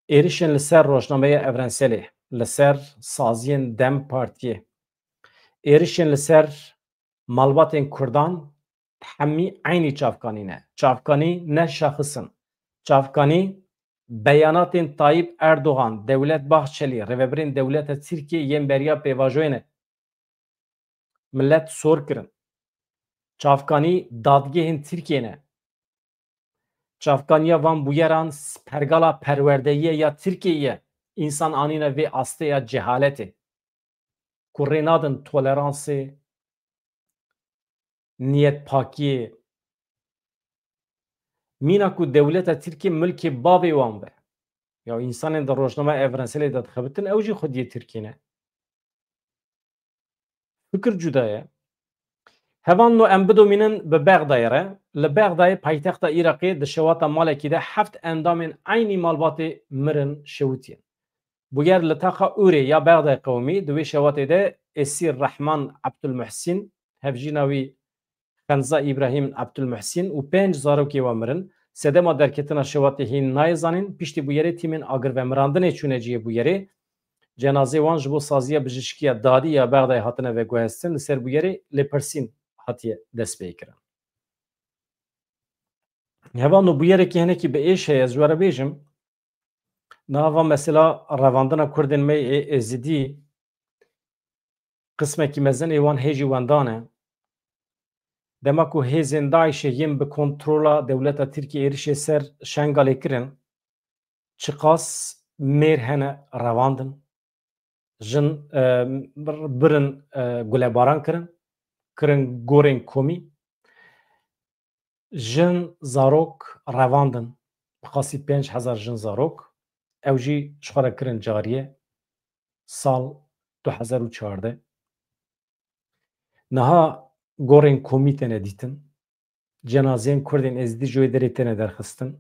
êrişên li ser rojnameya Evrenselê, li ser saziyên DEM Partiyê, êrişên li ser malbatên Kurdan hemî eynî çavkanî ne. Çavkanî ne şaxis in. Çavkanî beyanatên Tayyip Erdogan, Devlet Bahçeli, rêvebirên dewleta Tirkiyê yên beriya pêvajoyê ne. Millet sor kirin. Çavkanî dadgehên Tirkiyê ne. Çavkaniya van bûyeran s-, pergala perwerdeyiyê ya Tirkiyeyê ye. Însan anîne vê astê ya cehaletê. Ku rê nadin toleransê, niyetpakiyê. Mîna ku dewleta Tirkiyê milkê bavê wan be. Ya însanên di rojnama Evrenselê de dixebitin, ew jî xwediyê Tirkiyê ne. Fikir cuda ye. Hevalno em bidomînin bi Bexdayê re. Li Bexdayê paytexta Iraqê di şewata malekî de heft endamên eynî malbatê mirin şewitiyên. Bûyer li taxa Ûrê ya Bexdayê qewimî. Di wê şewatê de Esîr Rehman Ebdulmuhsîn, hevjîna wî Xenza Îbrahîm Ebdulmuhsîn û pênc zarokê wan mirin. Sedema derketina şewatê hîn nayê zanîn. Piştî bûyerê tîmên agirvemirandinê çûne cihê bûyerê. Cenazê wan ji bo saziya bijîşkiya dadî ya Bexdayê hatine veguhestin. Li ser bûyerê lêpirsîn hatiye destpêkirin. Hevalno, bûyerekî hinekî bi êş heye, ez ji we re bêjim. Niha va mesela revandina Kurdên me ê Êzidî, qismekî mezin ê wan hê jî wendan e. Dema ku hêzên DAIŞê yên bi kontrola dewleta Tirkiyê êrişê ser Şengalê kirin, çiqas mêr hene revandin. Jin, e, bir-, birin, e, gulebaran kirin, kirin gorên komî. Jin, zarok revandin. Bi qasî pênc hezar jin, zarok. Ew jî ji xwe re kirin cariye. Sal du hezar û çardeh. Niha gorên komî têne dîtin. Cenazeyên Kurdên Êzidî ji wê derê têne derxistin.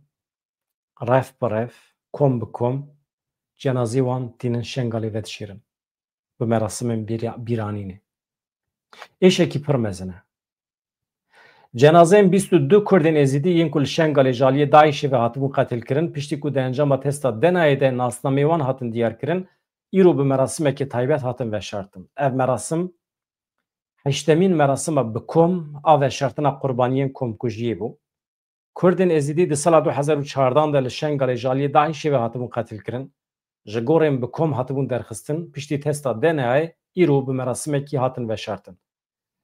Ref bi ref, kom bi kom, cenazeyê wan tînin Şengalê vedişêrin. Bi merasimên bîra-, bîranînê. Êşekî pir mezin e. Cenazeyên bîst û du Kurdên Êzidî yên ku li Şengalê ji aliyê DAIŞê ve hatibûn qetilkirin, piştî ku di encama testa D N A'yê de nasnameyê wan hatin diyarkirin, îro bi merasimekê taybet hatin veşartin. Ev merasim heştemîn merasima bi kom a veşartina qurbaniyên komkujiyê bû. Kurdên Êzidî di sala du hezar û çardan de li Şengalê ji aliyê DAIŞê ve hatibûn qetilkirin. Ji gorên bi kom hatibûn derxistin, piştî testa D N A'yê îro bi merasimekî hatin veşartin.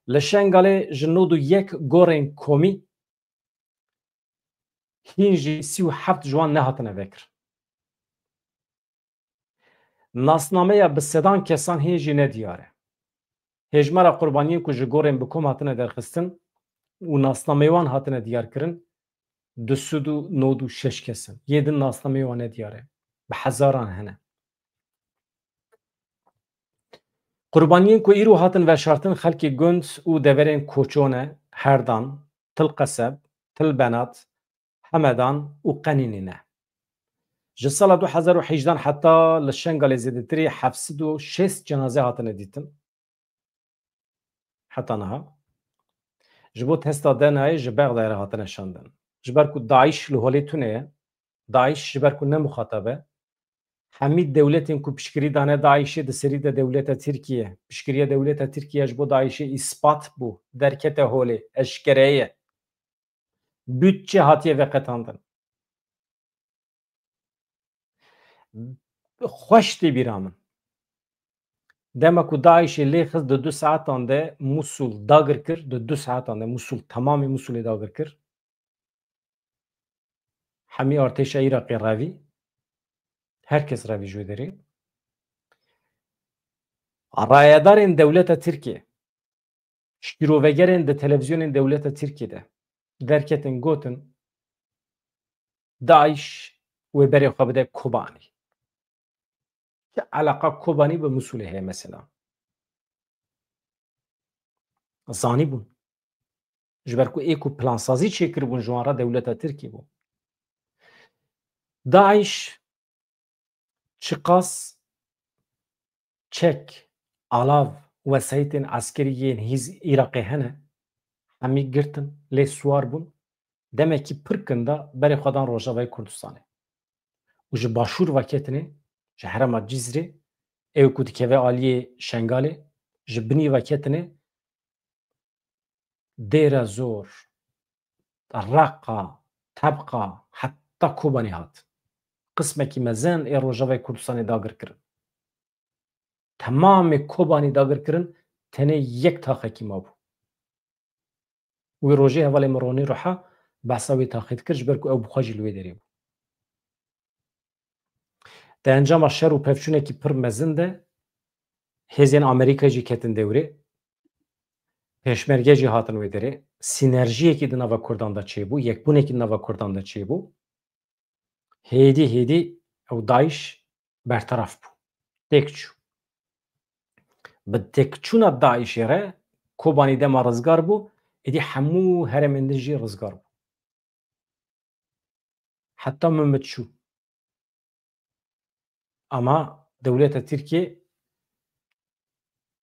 Li Şengalê ji nod û yek gorên komî hîn jî sî û heft ji wan nehatine vekirin. Nasnameya bi sedan kesan hê jî nediyar e. Hêjmara qurbaniyên ku ji gorên bi kom hatine derxistin û nasnameyê wan hatine diyarkirin, du sed û nod û şeş kes in. Yê din nasnameyê wan nediyar e. Bi hezaran hene. Qurbaniyên ku îro hatin veşartin xelkê gund û deverên Koço ne, Herdan, Til Qeseb, Til Benat, Hemedan û Qenînî ne. Ji sala du hezar û hejdan heta li Şengalê zêdetirî heft sed û şêst cenaze hatine dîtin. Heta niha. Ji bo testa D N A'yê ji Bexdayê re hatine şandin. Ji ber ku DAIŞ li holê tune ye, DAIŞ ji ber ku ne muxatab e, hemî dewletên ku piştgirî dane DAIŞê di serî de dewleta Tirkiye, piştgiriya dewleta Tirkiye ji bo DAIŞê îspat bû, derkete holê, eşkere ye. Budçe hatiye veqetandin. Xweş tê bîra min. Dema ku DAIŞê lê xist, di du saetan de Musul dagir kir, di du saetan de Musul, temamê Musulê dagir kir. Hemî artêşa Iraqê revî. Her kes revî ji wê derê. Rayedarên dewleta Tirkiyê, şîrovegerên di televîzyonên dewleta Tirkiyê de derketin, gotin, DAIŞ wê berê xwe bide Kobanî. Çi eleqa Kobanî bi Musulê heye mesela? Zanîbûn. Ji ber ku ê ku plansazî çêkiribûn ji wan re dewleta Tirkî bû. DAIŞ çiqas çek, alav, wesayîtên eskerî yên hêz Iraqê hene, hemî girtin, lê siwar bûn, demekî pir kin da berê xwe dan Rojavayê Kurdistanê. Û ji başûr ve ketine, ji herêma Cizrê, ew ku dikeve aliyê Şengalê, ji binî ve ketine, Dêra Zor, Reqa, Tebqa, heta Kobanî hat. Qismekî mezin ê Rojavayê Kurdistanê dagir kirin. Temamê Kobanî dagir kirin, tenê yek taxekî mabû. Wî rojê hevalê min Ronî Ruha behsa wê taxê dikir, ji ber ku ew bi xwe jî li wê derê bû. Di encama şer û pevçûnekî pir mezin de hêzên Amerîkayê jî ketin dewrê. Pêşmerge jî hatin wê derê. Sînerjiyekî di nava Kurdan de çêbû, yekbûnekî di nava Kurdan de çêbû. Hêdî hêdî ew DAIŞ berteraf bû. Têk çû. Bi têkçûna DAIŞê re Kobanî dema rizgar bû, êdî hemû herêmên din jî rizgar bû. Heta Mimit çû. Ama dewleta Tirkiyê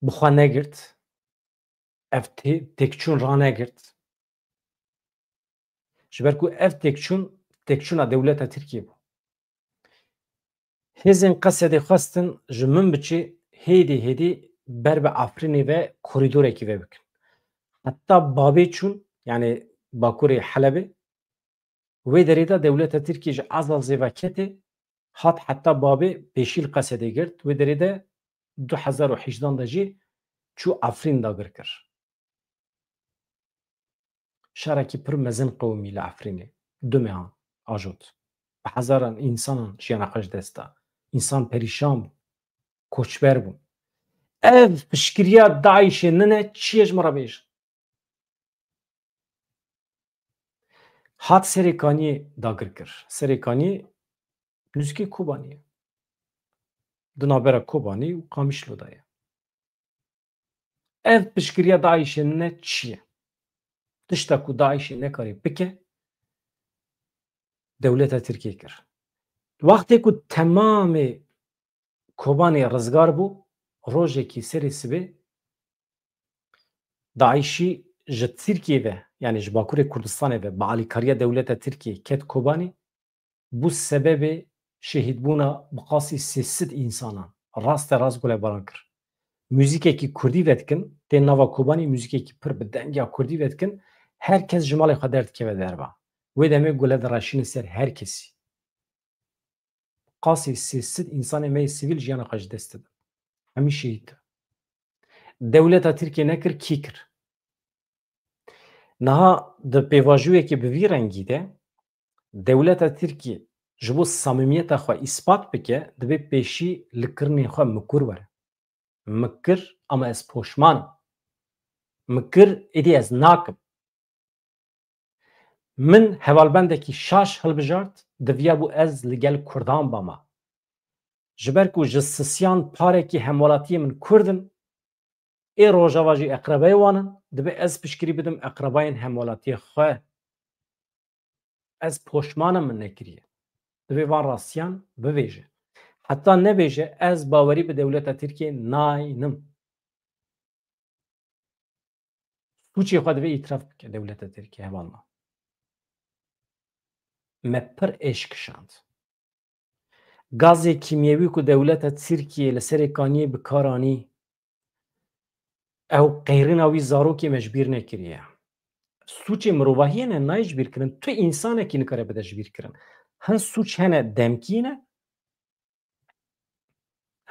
bi xwe negirt. Ev tê-, têkçûn ranegirt. Ji ber ku ev têkçûn, têkçûna dewleta Tirkiyê bû. Hêzên Qesedê xwestin ji Minbiçê hêdî hêdî ber bi Efrînê ve korîdorekî ve bikin. Heta Babê çûn, yanî bakurê Helebê, wê derê de dewleta Tirkiyê ji Ezazê ve ketê, hat heta Babê, pêşî li Qesedê girt, wê derê de du hezar û hejdan de jî çû Efrîn dagir kir. Şerekî pir mezin qewimî li Efrînê du mehan ajot. Bi hezaran însanan jiyana xwe ji dest da. Însan perîşan bû. Koçber bûn. Ev piştgiriya DAIŞê nine çi ye ji min re bêjin. Hat Serêkaniyê dagir kir. Serêkaniyê nûzikê Kobaniyê. Di navbera Kobanî û Qamişlo de ye. Ev piştgiriya DAIŞê ne çi ye? Tişta ku DAIŞê nekarî bike, dewleta Tirkiyê kir. Wextê ku temamê Kobanê rizgar bû, rojekî serê sibê DAIŞî ji Tirkiyê ve, yanî ji Bakurê Kurdistanê ve bi alîkariya dewleta Tirkiyê ket Kobanê, bû sebebê şehîdbûna bi qasî sê sed însanan. Raste rast gulebaran kir. Muzîkekî kurdî vedikin, tên nava Kobanî muzîkekî pir bi dengiya kurdî vedikin, her kes ji malê xwe derdikeve derva. Wê demê gule direşîne ser her kesî. Qasî sê sed însanê me yê sivîl jiyana xwe ji dest didin. Hemî şehîd dibin. Dewleta Tirkiyê nekir, kî kir? Niha di pêvajoyekê bi vî rengî de dewleta Tirkiyê ji bo samîmiyeta xwe îspat bike, divê pêşî li kirinên xwe mikur were. Min kir, ama ez poşman im. Min kir, êdî ez nakim. Min hevalbendekî şaş hilbijart, diviyabû ez li gel Kurdan bama. Ji ber ku ji sisiyan parekî hemwelatiyê min Kurd in, ê Rojava jî eqrebeyê wan in, divê ez piştgirî bidim eqrebayên hemwelatiyê xwe. Ez poşman im min nekiriye. Divê van rastiyan bibêje. Heta nebêje, ez bawerî bi dewleta Tirkiyê naynim. Sûcê xwe divê îtiraf bike dewleta Tirkiyê, hevalna. Me pir êş kişand. Gazê kîmyewî ku dewleta Tirkiyê li Serêkaniyê bi kar anî, ew qeyrîna wî zarokê me ji bîr nekiriye. Sûcê mirovahiyê ne, nayê ji bîr kirin. Tu însanekî nikare bide ji bîr kirin. Hin sûc hene demkî ne,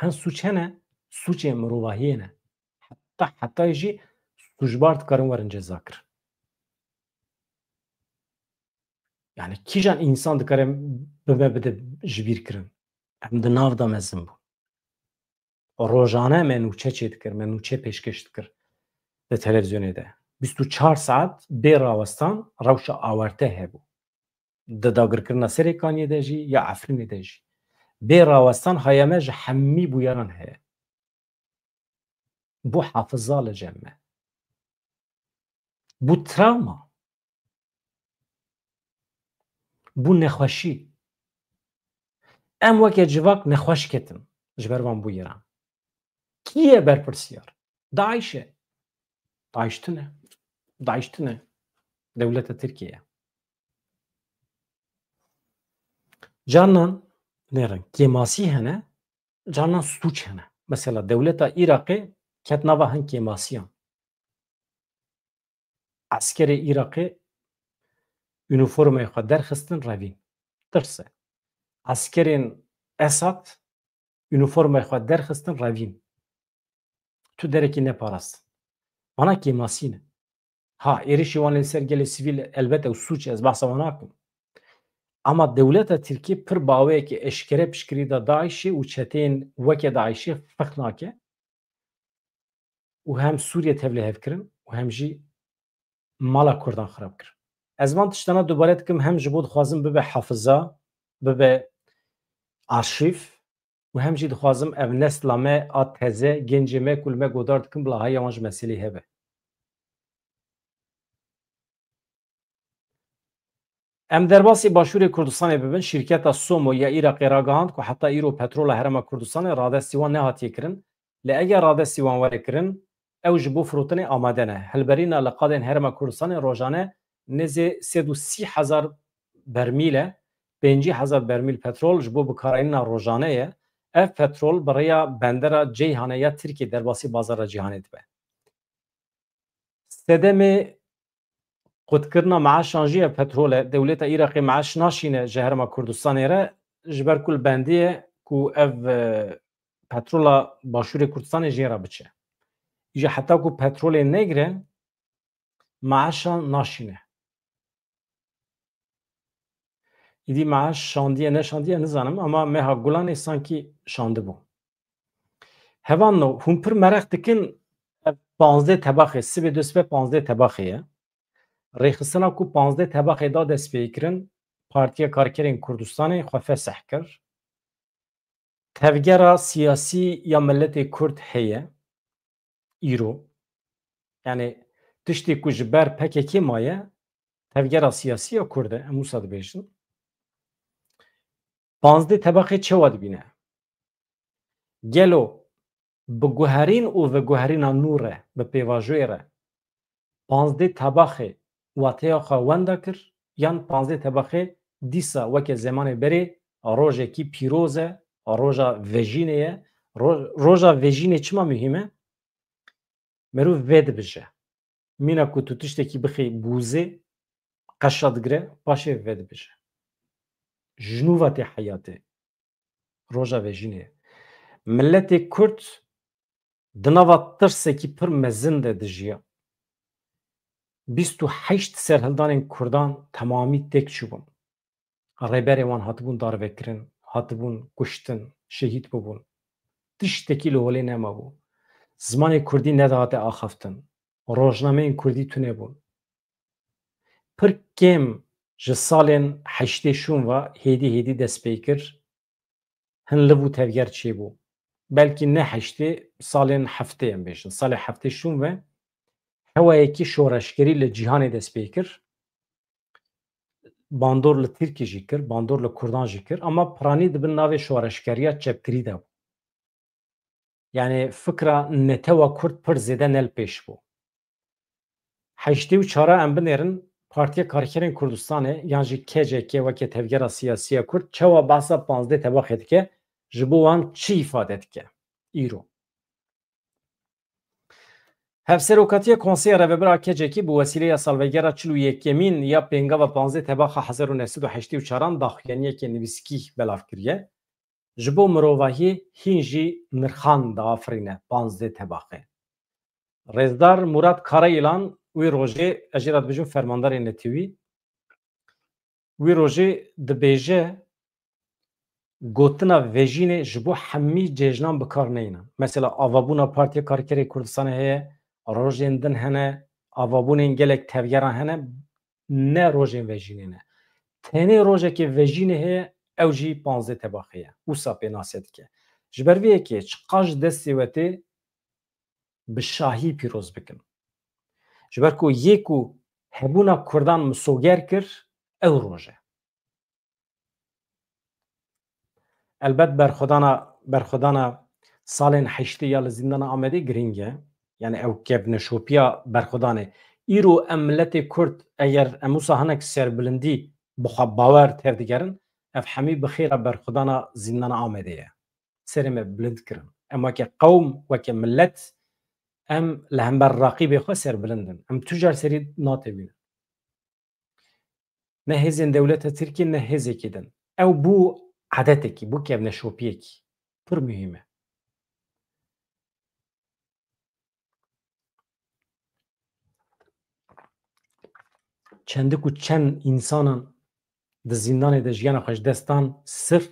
hin sûc hene, sûcê mirovahiyê ne. Heta, hetayê jî sûcbar dikarin werin ceza kirin. Yani kîjan însan dikare bi me bide ji bîr kirin? Em di nav de mezin bûn. Rojane me nûçe çêdikir, me nûçe pêşkêş dikir di televîzyonê de. Bîst û çar saet bê rawestan rewşa awarte hebû. Di dagirkirina Serêkaniyê de jî ya Efrînê de jî. Bê rawestan haya me ji hemî bûyeran heye. Bû hafiza li cem me. Bû travma. Bû nexweşî. Em weke civak nexweş ketin ji ber van bûyeran. Kî ye berpirsiyar? DAIŞ e. DAIŞ tune. DAIŞ tune. Dewleta Tirkiye ye. Carnan nêrin kêmasî hene, carnan sûc hene. Mesela dewleta Iraqê ket nava hin kêmasiyan. Eskerê Iraqê uniformayê xwe derxistin revîn. Tirs e. Eskerên Esad uniformayê xwe derxistin revîn. Tu derekî neparastin. Vana kêmasî ne. Ha, êrişî wan li ser gelê sivîl elbet ew sûc e, ez behsa wan nakim. Ama dewleta Tirkiyê pir bi awayekî eşkere piştgirî da DAIŞê û çeteyên weke DAIŞê feq nake û hem Sûriye tevlîhev kirin û hem jî mala Kurdan xirab kirin. Ez van tiştana dubare dikim, hem ji bo dixwazim bibe hafiza, bibe arşîv û hem jî dixwazim ev nesla me a teze, gencê me ku li me godar dikin, bila haya wan ji meselê hebe. Em derbasî Başûrê Kurdistanê bibin, şîrketa Somo ya Iraqê ragihand ku heta îro petrola Herêma Kurdistanê radestî wan nehatiye kirin. Lê eger radestî wan were kirin, ew ji bo firotinê amade ne. Hilberîna li qadên Herêma Kurdistanê rojane nêzê sed û sî hezar bermîl e, pêncî hezar bermîl petrol ji bo bikarînina rojane ye. Ev petrol bi rêya bendera Ceyhanê ya Tirkiyê derbasî bazara cîhanê dibe. Sedemê qutkirina meaşan jî ev petrol e. Dewleta Iraqê meaş naşîne ji Herêma Kurdistanê re, ji ber ku li bendê ye ku ev, e, petrola Başûrê Kurdistanê jê re biçe. Îja heta ku petrolê negire, meaşan naşîne. Îdî meaş şandiye neşandiye nizanim, ama meha Gulanê sankî şandibû. Hevalno, hûn pir mereq dikin, ev panzdeh tebaxê, sibê dê sibe panzdeh tebaxê ye. Rêxistina ku panzdeh tebaxê da destpêkirin, Partiya Karkerên Kurdistanê xwe fesih kir. Tevgera siyasî ya miletê Kurd heye îro. Yani tiştê ku ji ber P K K maye, tevgera siyasî ya Kurd e, em wisa dibêjin. Panzdeh tebaxê çawa dibîne? Gelo bi guherîn û veguherîna nû re, bi pêvajoyê re, panzdeh tebaxê wateya xwe wenda kir, yan panzdeh tebaxê dîsa weke zemanê berê rojekî pîroz e, roja vejînê ye. Ro-, roja vejînê çima muhîm e? Merûv vedibije. Mîna ku tu tiştekî bixî bûzê, qeşa digire, paşê vedibije. Ji nû ve tê heyatê. Roja vejînê ye. Miletê Kurd di nava tirsekî pir mezin de dijiya. Bîst û heşt serhildanên Kurdan temamî têk çûbûn. Rêberê wan hatibûn darvekirin, hatibûn kuştin, şehîd bibûn. Tiştekî li holê nemabû. Zimanê Kurdî nedihate axaftin. Rojnameyên Kurdî tune bûn. Pir kêm ji salên heştê şûn ve hêdî hêdî dest pê kir, hin liv û tevger çêbû. Belkî ne heştê, salên heftê em bêjin. Salê heftê şûn ve hewayekî şoreşgerî li cîhanê dest pê kir. Bandor li Tirkî jî kir, bandor li Kurdan jî kir, ama piranî di bin navê şoreşgeriya çepgirî de bû. Yani fikra netewa Kurd pir zêde ne li pêş bû. Heştê û çara em binêrin, Partiya Karkerên Kurdistanê yan jî K C K weke tevgera siyasî ya Kurd çawa behsa panzdeh tebaxê dike, ji bo wan çi îfade dike? Îro. Hevserokatiya Konseya Rêvebir a K C K bi wesîleya salvegera çil û yekemîn ya pêngava panzdeh tebaxa hezar û neh sed û heştê û çaran daxuyaniyeke nivîskî belav kiriye. Ji bo mirovahiyê hîn jî nirxan diafirîne panzdeh tebaxê. Rêzdar Murat Karayilan wî rojê, ez jê re dibêjim fermandarê netewî, wî rojê dibêje, gotina vejînê ji bo hemî cejnan bi kar neyne. Mesela avabûna Partiya Karkerê Kurdistanê heye, rojên din hene, avabûnên gelek tevgeran hene, ne rojên vejînê ne. Tenê rojekê vejînê heye, ew jî panzdeh tebaxê ye. Wisa pênase dike. Ji ber vê yekê çiqas ji destê we tê, bi şahî pîroz bikin. Ji ber ku yê ku hebûna Kurdan misoger kir, ew roj e. Elbet berxwedana, berxwedana salên heştê ya li zîndana Amedê girîng e. Yani ew kevneşopiya berxwedanê. Îro em miletê Kurd, eger em wisa hinek serbilindî bi xwe bawer tevdigerin, ev hemî bi xêra berxwedana zîndana Amedê ye. Serê me bilind kirin. Em weke qewm, weke milet, em li hember raqîbê xwe serbilind in. Em tu car serî natewînin. Ne hêzên dewleta Tirkiyê, ne hêzekî din. Ew bû edetekî, bû kevneşopiyekî. Pir muhîm e. Çendik û çend însanan di zîndanê de jiyana xwe ji dest dan, sirf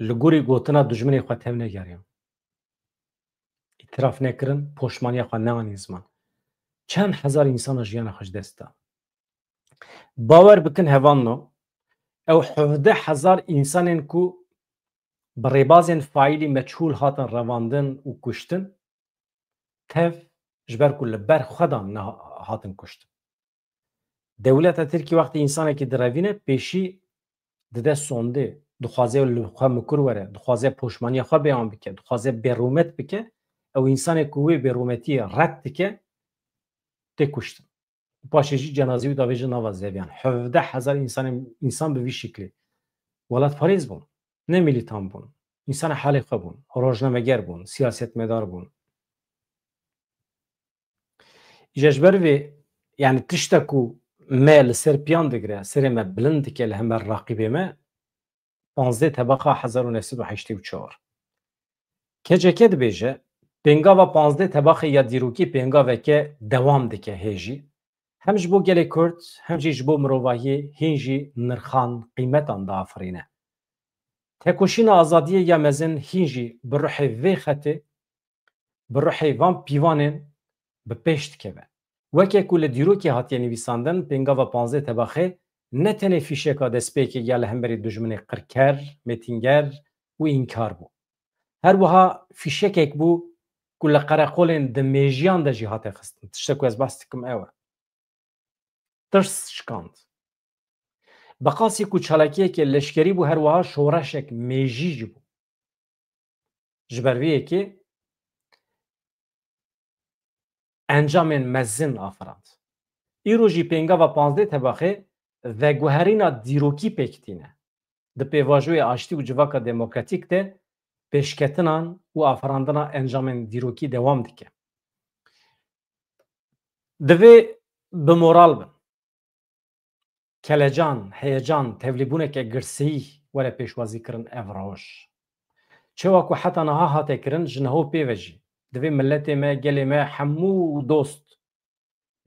li gorî gotina dijminê xwe tev negeriyan. Îtiraf nekirin, poşmaniya xwe neanîn ziman. Çend hezar însana jiyana xwe ji dest dan. Bawer bikin hevalno, ew hevdeh hezar însanên ku bi rêbazên faîlî meçhûl hatin revandin û kuştin, tev ji ber ku li ber xwe de ne hatin kuştin. Dewleta Tirkî wextê însanekî direvîne, pêşî dide sondê, dixwaze li xwe mikur were, dixwaze poşmaniya xwe beyan bike, dixwaze bêrûmet bike, ew însanê ku wê bêrûmetiyê red dike, tê kuştin. Û paşê jî cenazê wî davêjin nava zeviyan. Hevdeh hezar însanê, însan bi vî şiklî welatparêz bûn. Ne milîtan bûn. Însanê halê xwe bûn. Rojnameger bûn. Siyasetmedar bûn. Îja ji ber vê, yani tişta ku me li ser piyan digire, serê me bilind dike li hember raqîbê me, panzdeh tebaxa hezar û neh sed û heştê û çar. K C K dibêje, pêngava panzdeh tebaxê ya dîrokî pêngaveke dewam dike hê jî. Hem ji bo gelê Kurd, hem jî ji bo mirovahiyê hîn jî nirxan, qîmetan diafirîne. Tekoşîna azadiyê ya mezin hîn jî bi ruhê vê xetê, bi ruhê van pîvanên bi pêş dikeve. Weke ku li dîrokê hatiye nivîsandin, pêngava panzdeh tebaxê ne tenê fîşeka destpêkê ya li hemberî dijminê qirker, mêtînger û înkar bû. Her wiha fîşekek bû ku li qereqolên di mêjiyan de jî hate xistin. Tiştek ku ez behs dikim ew e. Tirs şikand. Bi qasî ku çalakiyeke leşkerî bû, her wiha şoreşek mêjî jî bû. Ji ber vê yekê encamên mezin afirand. Îro jî pêngava panzdeh tebaxê veguherîna dîrokî pêk tîne. Di pêvajoyê aştî û civaka demokratîk de pêşketinan û afirandina encamên dîrokî dewam dike. Divê bi moral bin. Kelecan, heyecan, tevlîbûneke girseyî were pêşwazî kirin ev roj. Çewa ku heta niha hate kirin, ji niho pê ve jî divê miletê me, gelê me, hemû dost,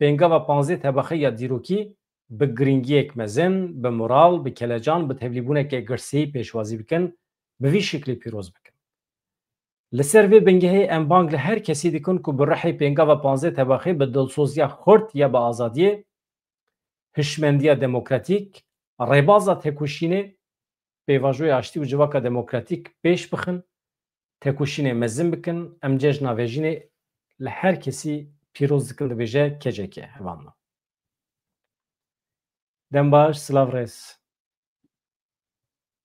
pêngava panzdeh tebaxê ya dîrokî bi giringiyek mezin, bi moral, bi kelecan, bi tevlîbûneke girseyî pêşwazî bikin, bi vî şiklî pîroz bikin. Li ser vê bingehê em bang li her kesî dikin ku bi ruhê pêngava panzdeh tebaxê, bi dilsoziya xurt ya bi azadiyê, hişmendiya demokratîk, rêbaza tekoşînê, pêvajoya aştî û civaka demokratîk pêş bixin, tekoşînê mezin bikin. Em cejna vejînê li her kesî pîroz dikin, dibêje K C K. Hevalno. Dem baş, silav rêz.